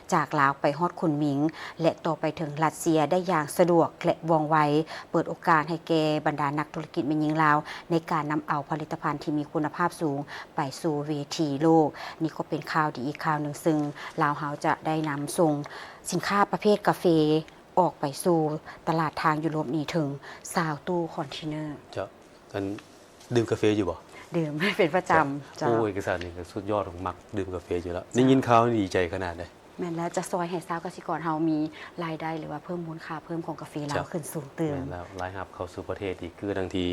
ຈາກລາວໄປຮອດຄຸນໝິງ ແລະ ຕໍ່ໄປເຖິງຣັດເຊຍໄດ້ຢ່າງສະດວກ ແລະ ວ່ອງໄວ, ເປີດໂອກາດໃຫ້ແກ່ບັນດານັກທຸລະກິດແມ່ຍິງລາວ ໃນການນຳເອົາຜະລິດຕະພັນທີ່ມີຄຸນນະພາບສູງໄປສູ່ເວທີໂລກ. ນີ້ກໍເປັນຂ່າວດີອີກຂ່າວໜຶ່ງ ເຊິ່ງລາວເຮົາຈະໄດ້ນຳສົ່ງສິນຄ້າປະເພດກາເຟອອກໄປສູ່ຕະຫຼາດທາງຢູໂຣບນີ້ເຖິງຊາວຕູ້ຄອນເທນເນີ. ເຈົ້າ ອັນ ດື່ມກາເຟຢູ່ບໍ່? ດື່ມເປັນປະຈຳ. ເຈົ້າ ເຈົ້າ ໂອ້ ເອກະສັນນີ້ກໍສຸດຍອດ ມັກດື່ມກາເຟຢູ່ແລ້ວ. ເຈົ້າ ໄດ້ຍິນຂ່າວນີ້ດີໃຈຂະໜາດໃດ. ແມ່ນແລ້ວ ຈະຊ່ອຍໃຫ້ຊາວກະສິກອນເຮົາມີລາຍໄດ້ ຫຼືວ່າເພີ່ມມູນຄ່າເພີ່ມຂອງກາເຟລາວ ເຈົ້າ ຂຶ້ນສູງຕື່ມ. ແມ່ນແລ້ວ ລາຍຮັບເຂົ້າສູ່ປະເທດອີກ ຄືດັ່ງທີ່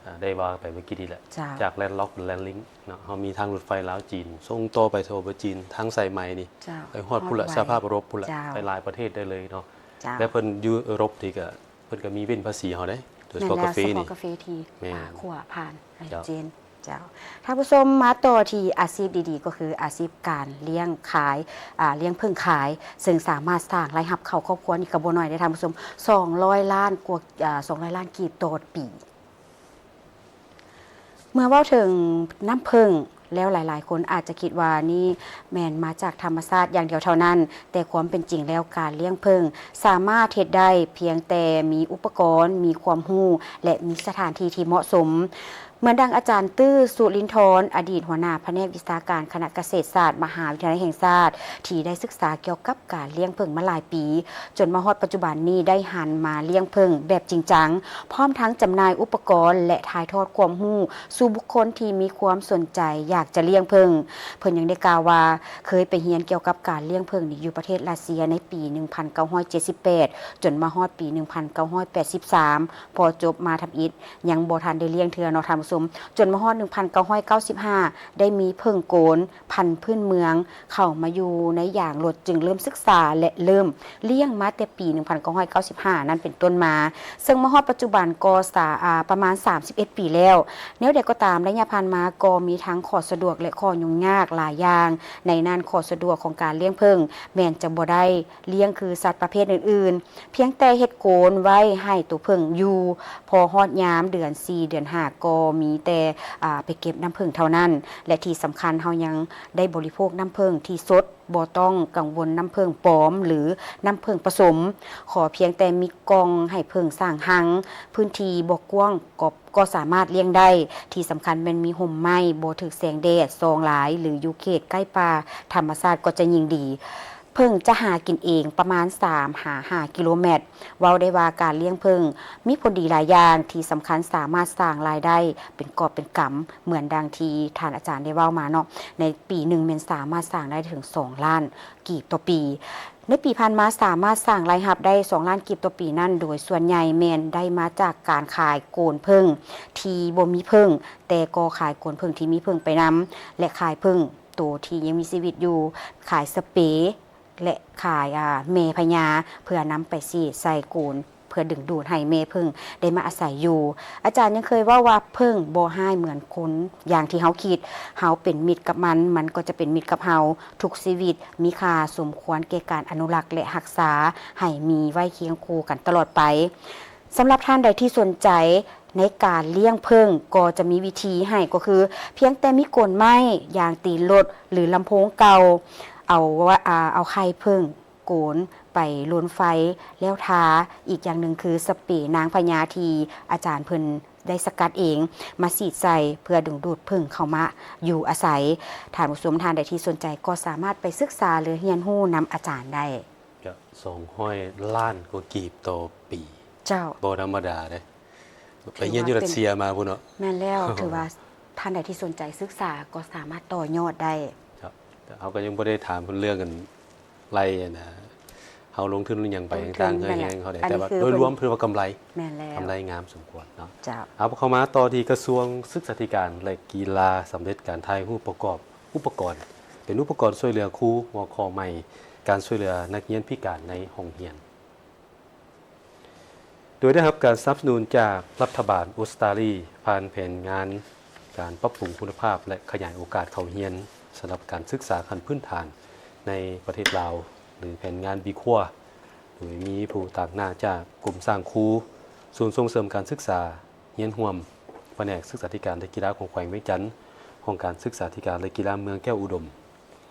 ອ່າ ໄດ້ວ່າໄປເມື່ອກີ້ນີ້ແຫຼະ. ເຈົ້າ ຈາກ landlocked landlink ເນາະ ເຮົາມີທາງລົດໄຟລາວ-ຈີນ ສົ່ງຕໍ່ໄປທົ່ວປະເທດຈີນ ທາງສາຍໄໝນີ້ ເຈົ້າ ໄປຮອດພຸ້ນລະ ຮອດໄວ ສະຫະພາບເອີຣົບພຸ້ນລະ. ເຈົ້າ ໄປຫຼາຍປະເທດໄດ້ເລີຍເນາະ. ເຈົ້າ ແລະ ເພິ່ນຢູ່ເອີຣົບນີ້ກະ ເພິ່ນກໍມີເວັ້ນພາສີເຮົາເດ້ ໂດຍສະເພາະກາເຟນີ້. ແມ່ນແລ້ວ ສະເພາະກາເຟທີ່ ແມ່ນ ອ່າ ຂົ້ວຜ່ານໄປ ເຈົ້າ ຈີນ. ເຈົ້າ ທ່ານຜູ້ຊົມ ມາຕໍ່ທີ່ອາຊີບດີໆ ກໍຄືອາຊີບການລ້ຽງຂາຍ ອ່າ ລ້ຽງເຜິ້ງຂາຍ ເຊິ່ງສາມາດສ້າງລາຍຮັບເຂົ້າຄອບຄົວນີ້ກໍບໍ່ໜ້ອຍເດ້ທ່ານຜູ້ຊົມ ສອງຮ້ອຍລ້ານກວ່າ ອ່າ ສອງຮ້ອຍລ້ານກີບຕໍ່ປີ. ເມື່ອເວົ້າເຖິງນ້ຳເຜິ້ງແລ້ວ ຫຼາຍໆຄົນອາດຈະຄິດວ່ານີ້ແມ່ນມາຈາກທຳມະຊາດຢ່າງດຽວເທົ່ານັ້ນ, ແຕ່ຄວາມເປັນຈິງແລ້ວ ການລ້ຽງເຜິ້ງສາມາດເຮັດໄດ້ພຽງແຕ່ມີອຸປະກອນ, ມີຄວາມຮູ້ ແລະ ມີສະຖານທີ່ທີ່ເໝາະສົມ. ເໝືອນດັ່ງອາຈານ ຕື້ ສຸລິນທອນ ອະດີດຫົວໜ້າພະແນກວິຊາການຄະນະກະເສດສາດ ມະຫາວິທະຍາໄລແຫ່ງຊາດ ທີ່ໄດ້ສຶກສາກ່ຽວກັບການລ້ຽງເຜິ້ງມາຫຼາຍປີ, ຈົນມາຮອດປັດຈຸບັນນີ້ໄດ້ຫັນມາລ້ຽງເຜິ້ງແບບຈິງຈັງ, ພ້ອມທັງຈຳໜ່າຍອຸປະກອນ ແລະ ຖ່າຍທອດຄວາມຮູ້ສູ່ບຸກຄົນທີ່ມີຄວາມສົນໃຈຢາກຈະລ້ຽງເຜິ້ງ. ເພິ່ນຍັງໄດ້ກ່າວວ່າ ເຄີຍໄປຮຽນກ່ຽວກັບການລ້ຽງເຜິ້ງນີ້ຢູ່ປະເທດຣັດເຊຍໃນປີໜຶ່ງພັນເກົ້າຮ້ອຍເຈັດສິບແປດ ຈົນມາຮອດປີໜຶ່ງພັນເກົ້າຮ້ອຍແປດສິບສາມ ພໍຈົບມາທຳອິດ ຍັງບໍ່ທັນໄດ້ລ້ຽງເທື່ອເນາະທ່ານຜູ້ຊົມ, ຈົນມາຮອດໜຶ່ງພັນເກົ້າຮ້ອຍເກົ້າສິບຫ້າ ໄດ້ມີເຜິ້ງໂກນພັນພື້ນເມືອງເຂົ້າມາຢູ່ໃນຢາງລົດ ຈຶ່ງເລີ່ມສຶກສາ ແລະ ເລີ່ມລ້ຽງມາແຕ່ປີໜຶ່ງພັນເກົ້າຮ້ອຍເກົ້າສິບຫ້ານັ້ນເປັນຕົ້ນມາ, ເຊິ່ງມາຮອດປັດຈຸບັນກໍສາ ອາ ປະມານສາມສິບເອັດປີແລ້ວ. ແນວໃດກໍຕາມ, ໄລຍະຜ່ານມາກໍມີທັງຂໍ້ສະດວກ ແລະ ຂໍ້ຫຍຸ້ງຍາກຫຼາຍຢ່າງ, ໃນນັ້ນຂໍ້ສະດວກຂອງການລ້ຽງເຜິ້ງແມ່ນຈະບໍ່ໄດ້ລ້ຽງຄືສັດປະເພດອື່ນໆ, ພຽງແຕ່ເຮັດໂກນໄວ້ໃຫ້ໂຕເຜິ້ງຢູ່, ພໍຮອດຍາມເດືອນສີ່ ເດືອນຫ້າ ກໍມີແຕ່ ອາ ໄປເກັບນ້ຳເຜິ້ງເທົ່ານັ້ນ ແລະ ທີ່ສຳຄັນເຮົາຍັງໄດ້ບໍລິໂພກນ້ຳເຜິ້ງທີ່ສົດ, ບໍ່ຕ້ອງກັງວົນນ້ຳເຜິ້ງປອມ ຫຼື ນ້ຳເຜິ້ງປະສົມ. ຂໍພຽງແຕ່ມີກ່ອງໃຫ້ເຜິ້ງສ້າງຮັງ, ພື້ນທີ່ບໍ່ກວ້າງກໍ ກໍສາມາດລ້ຽງໄດ້, ທີ່ສຳຄັນແມ່ນມີຮົ່ມໄມ້, ບໍ່ຖືກແສງແດດສ່ອງຫຼາຍ ຫຼື ຢູ່ເຂດໃກ້ປ່າທຳມະຊາດກໍຈະຍິ່ງດີ. ເຜິ້ງຈະຫາກິນເອງປະມານສາມຫາຫ້າກິໂລແມັດ. ເວົ້າໄດ້ວ່າການລ້ຽງເຜິ້ງມີຜົນດີຫຼາຍຢ່າງ, ທີ່ສຳຄັນສາມາດສ້າງລາຍໄດ້ເປັນກອບເປັນກຳ, ເໝືອນດັ່ງທີ່ທ່ານອາຈານໄດ້ເວົ້າມາເນາະ, ໃນປີໜຶ່ງແມ່ນສາມາດສ້າງໄດ້ເຖິງສອງລ້ານກີບຕໍ່ປີ. ໃນປີຜ່ານມາສາມາດສ້າງລາຍຮັບໄດ້ສອງລ້ານກີບຕໍ່ປີນັ້ນ, ໂດຍສ່ວນໃຫຍ່ແມ່ນໄດ້ມາຈາກການຂາຍໂກນເຜິ້ງທີ່ບໍ່ມີເຜິ້ງ, ແຕ່ກໍຂາຍໂກນເຜິ້ງທີ່ມີເຜິ້ງໄປນຳ ແລະ ຂາຍເຜິ້ງໂຕທີ່ຍັງມີຊີວິດຢູ່, ຂາຍສະເປ ແລະ ຂາຍ ອາ ແມ່ພະຍາ ເພື່ອນຳໄປສີດໃສ່ໂກນ ເພື່ອດຶງດູດໃຫ້ແມ່ເຜິ້ງໄດ້ມາອາໄສຢູ່. ອາຈານຍັງເຄີຍເວົ້າວ່າ ເຜິ້ງບໍ່ຮ້າຍເໝືອນຄົນຢ່າງທີ່ເຮົາຄິດ. ເຮົາເປັນມິດກັບມັນ, ມັນກໍຈະເປັນມິດກັບເຮົາ. ທຸກຊີວິດມີຄ່າ, ສົມຄວນແກ່ການອະນຸລັກ ແລະ ຮັກສາໃຫ້ມີໄວ້ຄຽງຄູ່ກັນຕະຫຼອດໄປ. ສຳລັບທ່ານໃດທີ່ສົນໃຈໃນການລ້ຽງເຜິ້ງ ກໍຈະມີວິທີໃຫ້, ກໍຄືພຽງແຕ່ມີກົນໄມ້, ຢາງຕີນລົດ ຫຼື ລຳໂພງເກົ່າ, ເອົາ ອາ ເອົາໄຂ່ເຜິ້ງ ໂກນໄປລົນໄຟແລ້ວທາ. ອີກຢ່າງໜຶ່ງຄືສະເປນາງພະຍາທີ່ອາຈານເພິ່ນໄດ້ສະກັດເອງມາສີດໃສ່ ເພື່ອດຶງດູດເຜິ້ງເຂົ້າມາຢູ່ອາໄສ. ທ່ານຜູ້ຊົມທ່ານໃດທີ່ສົນໃຈກໍສາມາດໄປສຶກສາ ຫຼື ຮຽນຮູ້ນຳອາຈານໄດ້. ຈະສອງຮ້ອຍລ້ານກວ່າກີບຕໍ່ປີ. ເຈົ້າ. ບໍ່ທຳມະດາເດ້. ໄປຮຽນຢູ່ຣັດເຊຍມາພຸ້ນເນາະ. ແມ່ນແລ້ວ ຖືວ່າທ່ານໃດທີ່ສົນໃຈສຶກສາກໍສາມາດຕໍ່ຍອດໄດ້. ເຈົ້າ. ເຮົາກໍຍັງບໍ່ໄດ້ຖາມເພິ່ນເລື່ອງອັນໄລ່ອັນນະ ເຮົາລົງທຶນອີ່ຫຍັງໄປຕ່າງໆ ເຮືອແຮງເຮົາໄດ້ ແຕ່ວ່າໂດຍລວມຖືວ່າກຳໄລ. ແມ່ນແລ້ວ. ກຳໄລງາມສົມຄວນເນາະ. ເຈົ້າ. ເອົາ ເຂົ້າມາຕໍ່ທີ່ກະຊວງສຶກສາທິການ ແລະ ກິລາ ສຳເລັດການຖ່າຍຮູບປະກອບອຸປະກອນ ປັນອຸປະກອນຊ່ວຍເຫຼືອຄູ ຫົວຂໍ້ໃໝ່ ການຊ່ວຍເຫຼືອນັກຮຽນພິການໃນຫ້ອງຮຽນ. ໂດຍໄດ້ຮັບການສະໜັບສະໜູນຈາກລັດຖະບານອົດສະຕາລີ ຜ່ານແຜນງານການປັບປຸງຄຸນນະພາບ ແລະ ຂະຫຍາຍໂອກາດເຂົ້າຮຽນສຳລັບການສຶກສາຂັ້ນພື້ນຖານໃນປະເທດລາວ ຫຼື ແຜນງານບີຄົວ ໂດຍມີຜູ້ຕາງໜ້າຈາກກົມສ້າງຄູ, ສູນສົ່ງເສີມການສຶກສາ, ຮຽນຮ່ວມ, ພະແນກສຶກສາທິການ ແລະ ກິລາຂອງແຂວງວຽງຈັນ, ຫ້ອງການສຶກສາທິການ ແລະ ກິລາເມືອງແກ້ວອຸດົມ.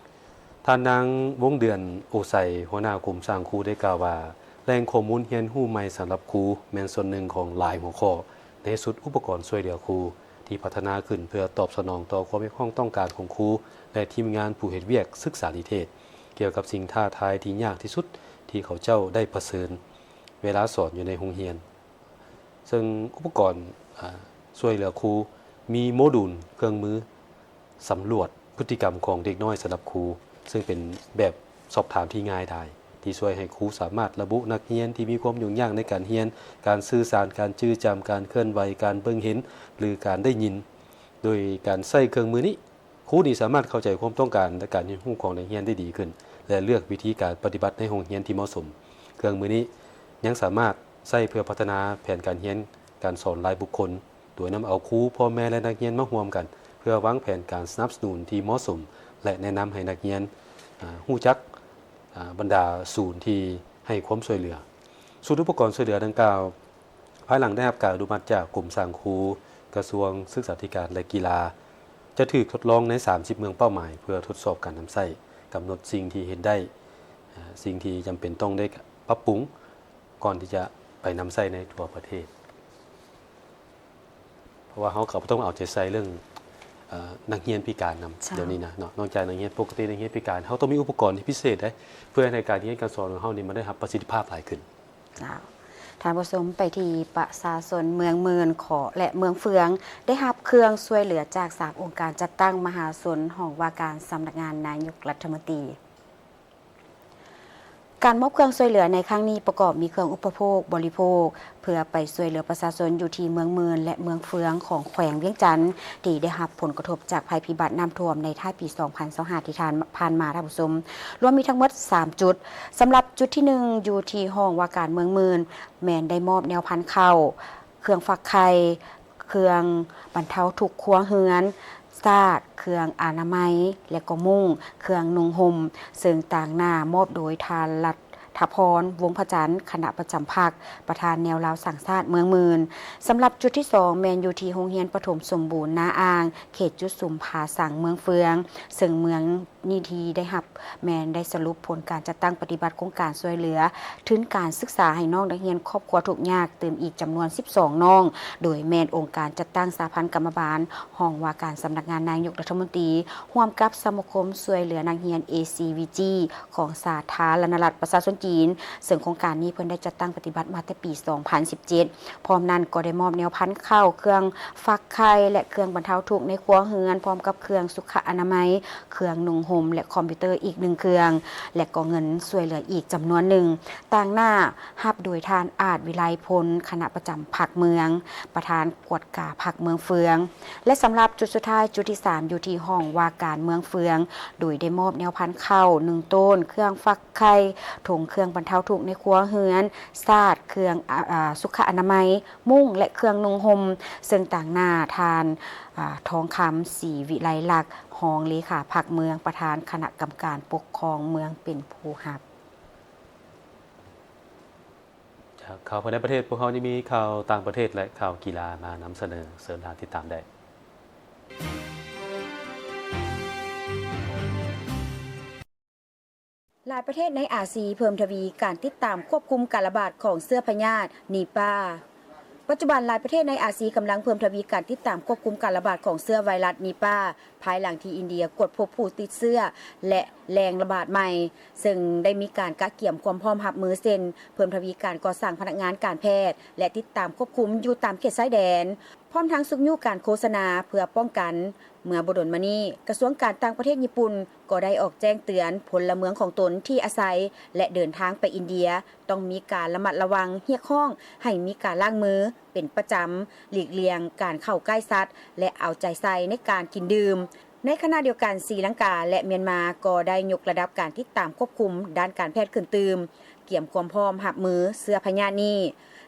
ທ່ານນາງ ວົງເດືອນ ໂອໄຊ, ຫົວໜ້າກົມສ້າງຄູ ໄດ້ກ່າວວ່າ ແຫຼ່ງຂໍ້ມູນຮຽນຮູ້ໃໝ່ສຳລັບຄູ ແມ່ນສ່ວນໜຶ່ງຂອງຫຼາຍຫົວຂໍ້ໃນຊຸດອຸປະກອນຊ່ວຍເຫຼືອຄູ ທີ່ພັດທະນາຂຶ້ນເພື່ອຕອບສະໜອງຕໍ່ຄວາມຮຽກຮ້ອງຕ້ອງການຂອງຄູ ແລະ ທີມງານຜູ້ເຮັດວຽກສຶກສານິເທດ ກ່ຽວກັບສິ່ງທ້າທາຍທີ່ຍາກທີ່ສຸດທີ່ເຂົາເຈົ້າໄດ້ປະເຊີນເວລາສອນຢູ່ໃນໂຮງຮຽນ. ເຊິ່ງອຸປະກອນ ອາ ຊ່ວຍເຫຼືອຄູ ມີໂມດູນເຄື່ອງມືສຳຫຼວດພຶດຕິກຳຂອງເດັກນ້ອຍສຳລັບຄູ ເຊິ່ງເປັນແບບສອບຖາມທີ່ງ່າຍດາຍ ທີ່ຊ່ວຍໃຫ້ຄູສາມາດລະບຸນັກຮຽນທີ່ມີຄວາມຫຍຸ້ງຍາກໃນການຮຽນ, ການສື່ສານ, ການຈື່ຈຳ, ການເຄື່ອນໄຫວ, ການເບິ່ງເຫັນ ຫຼື ການໄດ້ຍິນ. ໂດຍການໃຊ້ເຄື່ອງມືນີ້, ຄູນີ້ສາມາດເຂົ້າໃຈຄວາມຕ້ອງການ ແລະ ການຮຽນຮູ້ຂອງນັກຮຽນໄດ້ດີຂຶ້ນ ແລະ ເລືອກວິທີການປະຕິບັດໃນຫ້ອງຮຽນທີ່ເໝາະສົມ. ເຄື່ອງມືນີ້ຍັງສາມາດໃຊ້ເພື່ອພັດທະນາແຜນການຮຽນການສອນລາຍບຸກຄົນ, ໂດຍນຳເອົາຄູ, ພໍ່ແມ່ ແລະ ນັກຮຽນມາຮ່ວມກັນ ເພື່ອວາງແຜນການສະໜັບສະໜູນທີ່ເໝາະສົມ ແລະ ແນະນຳໃຫ້ນັກຮຽນ, ອາ, ຮູ້ຈັກ, ອາ, ບັນດາສູນທີ່ໃຫ້ຄວາມຊ່ວຍເຫຼືອ. ຊຸດອຸປະກອນຊ່ວຍເຫຼືອດັ່ງກ່າວ ພາຍຫຼັງໄດ້ຮັບການອະນຸມັດຈາກກົມສ້າງຄູ ກະຊວງສຶກສາທິການ ແລະ ກິລາ ຈະຖືກທົດລອງໃນສາມສິບເມືອງເປົ້າໝາຍ ເພື່ອທົດສອບການນຳໃຊ້, ກຳນົດສິ່ງທີ່ເຮັດໄດ້, ອາ, ສິ່ງທີ່ຈຳເປັນຕ້ອງໄດ້ປັບປຸງ ກ່ອນທີ່ຈະໄປນຳໃຊ້ໃນທົ່ວປະເທດ. ເພາະວ່າເຮົາກໍຕ້ອງເອົາໃຈໃສ່ເລື່ອງ, ເອີ, ນັກຮຽນພິການນຳ. ເຈົ້າ. ດຽວນີ້ນະເນາະ, ນອກຈາກນັກຮຽນປົກກະຕິ, ນັກຮຽນພິການ, ເຮົາຕ້ອງມີອຸປະກອນທີ່ພິເສດເດ້ ເພື່ອໃຫ້ການຮຽນການສອນຂອງເຮົານີ້ ມັນໄດ້ຮັບປະສິດທິພາບຫຼາຍຂຶ້ນ. ເຈົ້າ. ທ່ານຜູ້ຊົມ, ໄປທີ່ປະຊາຊົນເມືອງໝື່ນເຄາະ ແລະ ເມືອງເຟືອງ ໄດ້ຮັບເຄື່ອງຊ່ວຍເຫຼືອຈາກສາມອົງການຈັດຕັ້ງມະຫາຊົນ ຫ້ອງວ່າການສຳນັກງານນາຍົກລັດຖະມົນຕີ. ການມອບເຄື່ອງຊ່ວຍເຫຼືອໃນຄັ້ງນີ້ ປະກອບມີເຄື່ອງອຸປະໂພກບໍລິໂພກ ເພື່ອໄປຊ່ວຍເຫຼືອປະຊາຊົນຢູ່ທີ່ເມືອງໝື່ນ ແລະ ເມືອງເຟືອງ ຂອງແຂວງວຽງຈັນ ທີ່ໄດ້ຮັບຜົນກະທົບຈາກໄພພິບັດນ້ຳຖ້ວມໃນທ້າຍປີສອງພັນຊາວຫ້າ ທີ່ຜ່ານມາ, ທ່ານຜູ້ຊົມ, ລວມມີທັງໝົດສາມຈຸດ. ສຳລັບຈຸດທີໜຶ່ງ ຢູ່ທີ່ຫ້ອງວ່າການເມືອງໝື່ນ ແມ່ນໄດ້ມອບແນວພັນເຂົ້າ, ເຄື່ອງຟັກໄຂ່, ເຄື່ອງບັນເທົາທຸກຄົວເຮືອນ, ສາດ, ເຄື່ອງອະນາໄມ ແລະ ກໍມຸ້ງ, ເຄື່ອງນຸ່ງຫົ່ມ, ເຊິ່ງຕາງໜ້າມອບໂດຍທ່ານລັດຖະພອນ ວົງພະຈັນ, ຄະນະປະຈຳພັກ, ປະທານແນວລາວສ້າງຊາດເມືອງໝື່ນ. ສຳລັບຈຸດທີສອງ ແມ່ນຢູ່ທີ່ໂຮງຮຽນປະຖົມສົມບູນນາອ່າງ, ເຂດຈຸດສຸມຜາສັງເມືອງເຟືອງ, ເຊິ່ງເມືອງ ນີ້ທີ່ໄດ້ຮັບ ແມ່ນໄດ້ສະຫຼຸບຜົນການຈັດຕັ້ງປະຕິບັດໂຄງການຊ່ວຍເຫຼືອທຶນການສຶກສາໃຫ້ນ້ອງນັກຮຽນຄອບຄົວທຸກຍາກຕື່ມອີກຈຳນວນສິບສອງນ້ອງ, ໂດຍແມ່ນອົງການຈັດຕັ້ງສະຫະພັນກຳມະບານ ຫ້ອງວ່າການສຳນັກງານນາຍົກລັດຖະມົນຕີ ຮ່ວມກັບສະມາຄົມຊ່ວຍເຫຼືອນັກຮຽນ ເອ ຊີ ວີ ຈີ ຂອງສາທາລະນະລັດປະຊາຊົນຈີນ, ເຊິ່ງໂຄງການນີ້ເພິ່ນໄດ້ຈັດຕັ້ງປະຕິບັດມາແຕ່ປີສອງພັນສິບເຈັດ. ພ້ອມນັ້ນກໍໄດ້ມອບແນວພັນເຂົ້າ, ເຄື່ອງ ຟັກໄຂ່ ແລະ ເຄື່ອງບັນເທົາທຸກໃນຄົວເຮືອນ, ພ້ອມກັບເຄື່ອງສຸຂະອະນາໄມ, ເຄື່ອງນຸ່ງຫົ່ມ ແລະ ຄອມພິວເຕີອີກໜຶ່ງເຄື່ອງ ແລະ ກໍເງິນຊ່ວຍເຫຼືອອີກຈຳນວນໜຶ່ງ. ຕາງໜ້າຮັບໂດຍທ່ານ ອາດ ວິໄລພົນ, ຄະນະປະຈຳພັກເມືອງ, ປະທານກວດກາພັກເມືອງເຟືອງ. ແລະ ສຳລັບຈຸດສຸດທ້າຍ, ຈຸດທີສາມ ຢູ່ທີ່ຫ້ອງວ່າການເມືອງເຟືອງ, ໂດຍໄດ້ມອບແນວພັນເຂົ້າໜຶ່ງໂຕນ, ເຄື່ອງຟັກໄຂ່, ຖົງເຄື່ອງບັນເທົາທຸກໃນຄົວເຮືອນ, ສາດ, ເຄື່ອງ ອາ ອາ ສຸຂະອະນາໄມ, ມຸ້ງ ແລະ ເຄື່ອງນຸ່ງຫົ່ມ, ເຊິ່ງຕາງໜ້າທ່ານ ອາ ທອງຄຳ ສີວິໄລລັກ, ຮອງເລຂາພັກເມືອງ, ປະທານຄະນະກຳມະການປົກຄອງເມືອງ ເປັນຜູ້ຮັບ. ຈາກຂ່າວພາຍໃນປະເທດ, ພວກເຮົາຍັງມີຂ່າວຕ່າງປະເທດ ແລະ ຂ່າວກິລາມານຳສະເໜີ. ເຊີນທ່ານຕິດຕາມໄດ້. ຫຼາຍປະເທດໃນອາຊີເພີ່ມທະວີການຕິດຕາມຄວບຄຸມການລະບາດຂອງເຊື້ອພະຍາດນີປາ. ປັດຈຸບັນ, ຫຼາຍປະເທດໃນອາຊີກຳລັງເພີ່ມທະວີການຕິດຕາມຄວບຄຸມການລະບາດຂອງເຊື້ອໄວຣັສນີປາ, ພາຍຫຼັງທີ່ອິນເດຍກວດພົບຜູ້ຕິດເຊື້ອ ແລະ ແຫຼ່ງລະບາດໃໝ່, ເຊິ່ງໄດ້ມີການກະກຽມຄວາມພ້ອມຮັບມື ເຊັ່ນ ເພີ່ມທະວີການກໍ່ສ້າງພະນັກງານການແພດ ແລະ ຕິດຕາມຄວບຄຸມຢູ່ຕາມເຂດຊາຍແດນ, ພ້ອມທັງຊຸກຍູ້ການໂຄສະນາເພື່ອປ້ອງກັນ. ເມື່ອບໍ່ດົນມານີ້, ກະຊວງການຕ່າງປະເທດຍີ່ປຸ່ນ ກໍໄດ້ອອກແຈ້ງເຕືອນພົນລະເມືອງຂອງຕົນທີ່ອາໄສ ແລະ ເດີນທາງໄປອິນເດຍ ຕ້ອງມີການລະມັດລະວັງ, ຮຽກຮ້ອງໃຫ້ມີການລ້າງມືເປັນປະຈຳ, ຫຼີກລ່ຽງການເຂົ້າໃກ້ສັດ ແລະ ເອົາໃຈໃສ່ໃນການກິນດື່ມ, ໃນຂະນະດຽວກັນ, ສີລັງກາ ແລະ ມຽນມາ ກໍໄດ້ຍົກລະດັບການຕິດຕາມຄວບຄຸມດ້ານການແພດຂຶ້ນຕື່ມ, ກຽມຄວາມພ້ອມຮັບມືເຊື້ອພະຍາດນີ້.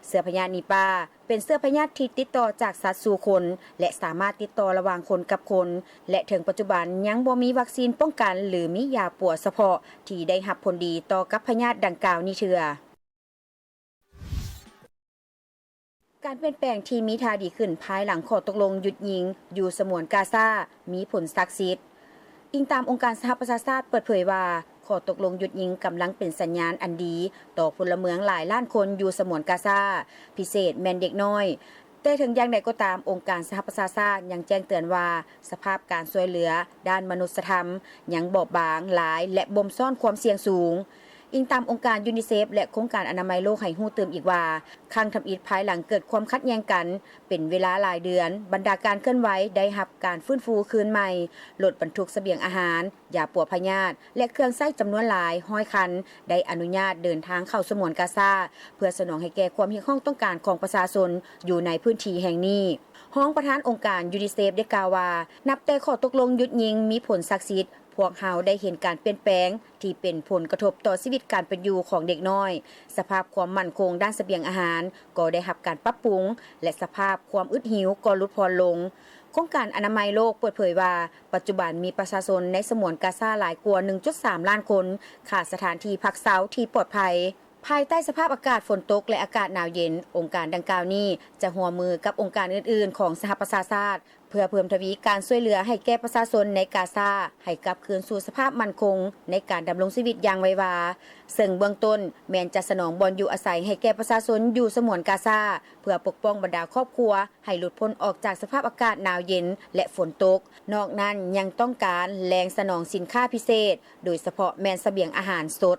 ເຊື້ອພະຍາດນີປາ ເປັນເຊື້ອພະຍາດທີ່ຕິດຕໍ່ຈາກສັດສູ່ຄົນ ແລະ ສາມາດຕິດຕໍ່ລະຫວ່າງຄົນກັບຄົນ ແລະ ເຖິງປັດຈຸບັນຍັງບໍ່ມີວັກຊີນປ້ອງກັນ ຫຼື ມີຢາປົວສະເພາະທີ່ໄດ້ຮັບຜົນດີຕໍ່ກັບພະຍາດດັ່ງກ່າວນີ້ເທື່ອ. ການປ່ຽນແປງທີ່ມີທ່າດີຂຶ້ນພາຍຫຼັງຂໍ້ຕົກລົງຢຸດຍິງຢູ່ສະໝວນກາຊາມີຜົນສັກສິດ. ອີງຕາມອົງການສະຫະປະຊາຊາດເປີດເຜີຍວ່າ, ຂໍ້ຕົກລົງຢຸດຍິງກຳລັງເປັນສັນຍານອັນດີຕໍ່ພົນລະເມືອງຫຼາຍລ້ານຄົນຢູ່ສະໝວນກາຊາ, ພິເສດແມ່ນເດັກນ້ອຍ. ແຕ່ເຖິງຢ່າງໃດກໍຕາມ, ອົງການສະຫະປະຊາຊາດຍັງແຈ້ງເຕືອນວ່າ ສະພາບການຊ່ວຍເຫຼືອດ້ານມະນຸດສະທຳຍັງບອບບາງຫຼາຍ ແລະ ບົ່ມຊ້ອນຄວາມສ່ຽງສູງ. ອີງຕາມອົງການຢູນິເຊັບ ແລະ ໂຄງການອະນາໄມໂລກໃຫ້ຮູ້ຕື່ມອີກວ່າ, ຄັ້ງທຳອິດພາຍຫຼັງເກີດຄວາມຂັດແຍ່ງກັນເປັນເວລາຫຼາຍເດືອນ, ບັນດາການເຄື່ອນໄຫວໄດ້ຮັບການຟື້ນຟູຄືນໃໝ່, ລົດບັນທຸກສະບຽງອາຫານ, ຢາປົວພະຍາດ ແລະ ເຄື່ອງໃຊ້ຈຳນວນຫຼາຍຮ້ອຍຄັນ ໄດ້ອະນຸຍາດເດີນທາງເຂົ້າສະໝວນກາຊາ ເພື່ອສະໜອງໃຫ້ແກ່ຄວາມຮຽກຮ້ອງຕ້ອງການຂອງປະຊາຊົນຢູ່ໃນພື້ນທີ່ແຫ່ງນີ້. ຮອງປະທານອົງການຢູນິເຊັບໄດ້ກ່າວວ່າ, ນັບແຕ່ຂໍ້ຕົກລົງຢຸດຍິງມີຜົນສັກສິດ, ພວກເຮົາໄດ້ເຫັນການປ່ຽນແປງທີ່ເປັນຜົນກະທົບຕໍ່ຊີວິດການເປັນຢູ່ຂອງເດັກນ້ອຍ, ສະພາບຄວາມໝັ້ນຄົງດ້ານສະບຽງອາຫານກໍໄດ້ຮັບການປັບປຸງ ແລະ ສະພາບຄວາມອຶດຫິວກໍຫຼຸດຜ່ອນລົງ. ໂຄງການອະນາໄມໂລກເປີດເຜີຍວ່າ, ປັດຈຸບັນມີປະຊາຊົນໃນສະໝວນກາຊາຫຼາຍກວ່າໜຶ່ງຈຸດສາມລ້ານຄົນ ຂາດສະຖານທີ່ພັກເຊົາທີ່ປອດໄພ. ພາຍໃຕ້ສະພາບອາກາດຝົນຕົກ ແລະ ອາກາດໜາວເຢັນ, ອົງການດັ່ງກ່າວນີ້ຈະຮ່ວມມືກັບອົງການອື່ນໆຂອງສະຫະປະຊາຊາດ ເພື່ອເພີ່ມທະວີການຊ່ວຍເຫຼືອໃຫ້ແກ່ປະຊາຊົນໃນກາຊາ ໃຫ້ກັບຄືນສູ່ສະພາບໝັ້ນຄົງໃນການດຳລົງຊີວິດຢ່າງໄວວາ, ເຊິ່ງເບື້ອງຕົ້ນແມ່ນຈະສະໜອງບ່ອນຢູ່ອາໄສໃຫ້ແກ່ປະຊາຊົນຢູ່ສະໝວນກາຊາ ເພື່ອປົກປ້ອງບັນດາຄອບຄົວໃຫ້ຫຼຸດພົ້ນອອກຈາກສະພາບອາກາດໜາວເຢັນ ແລະ ຝົນຕົກ. ນອກນັ້ນຍັງຕ້ອງການແຫຼ່ງສະໜອງສິນຄ້າພິເສດ, ໂດຍສະເພາະແມ່ນສະບຽງອາຫານສົດ.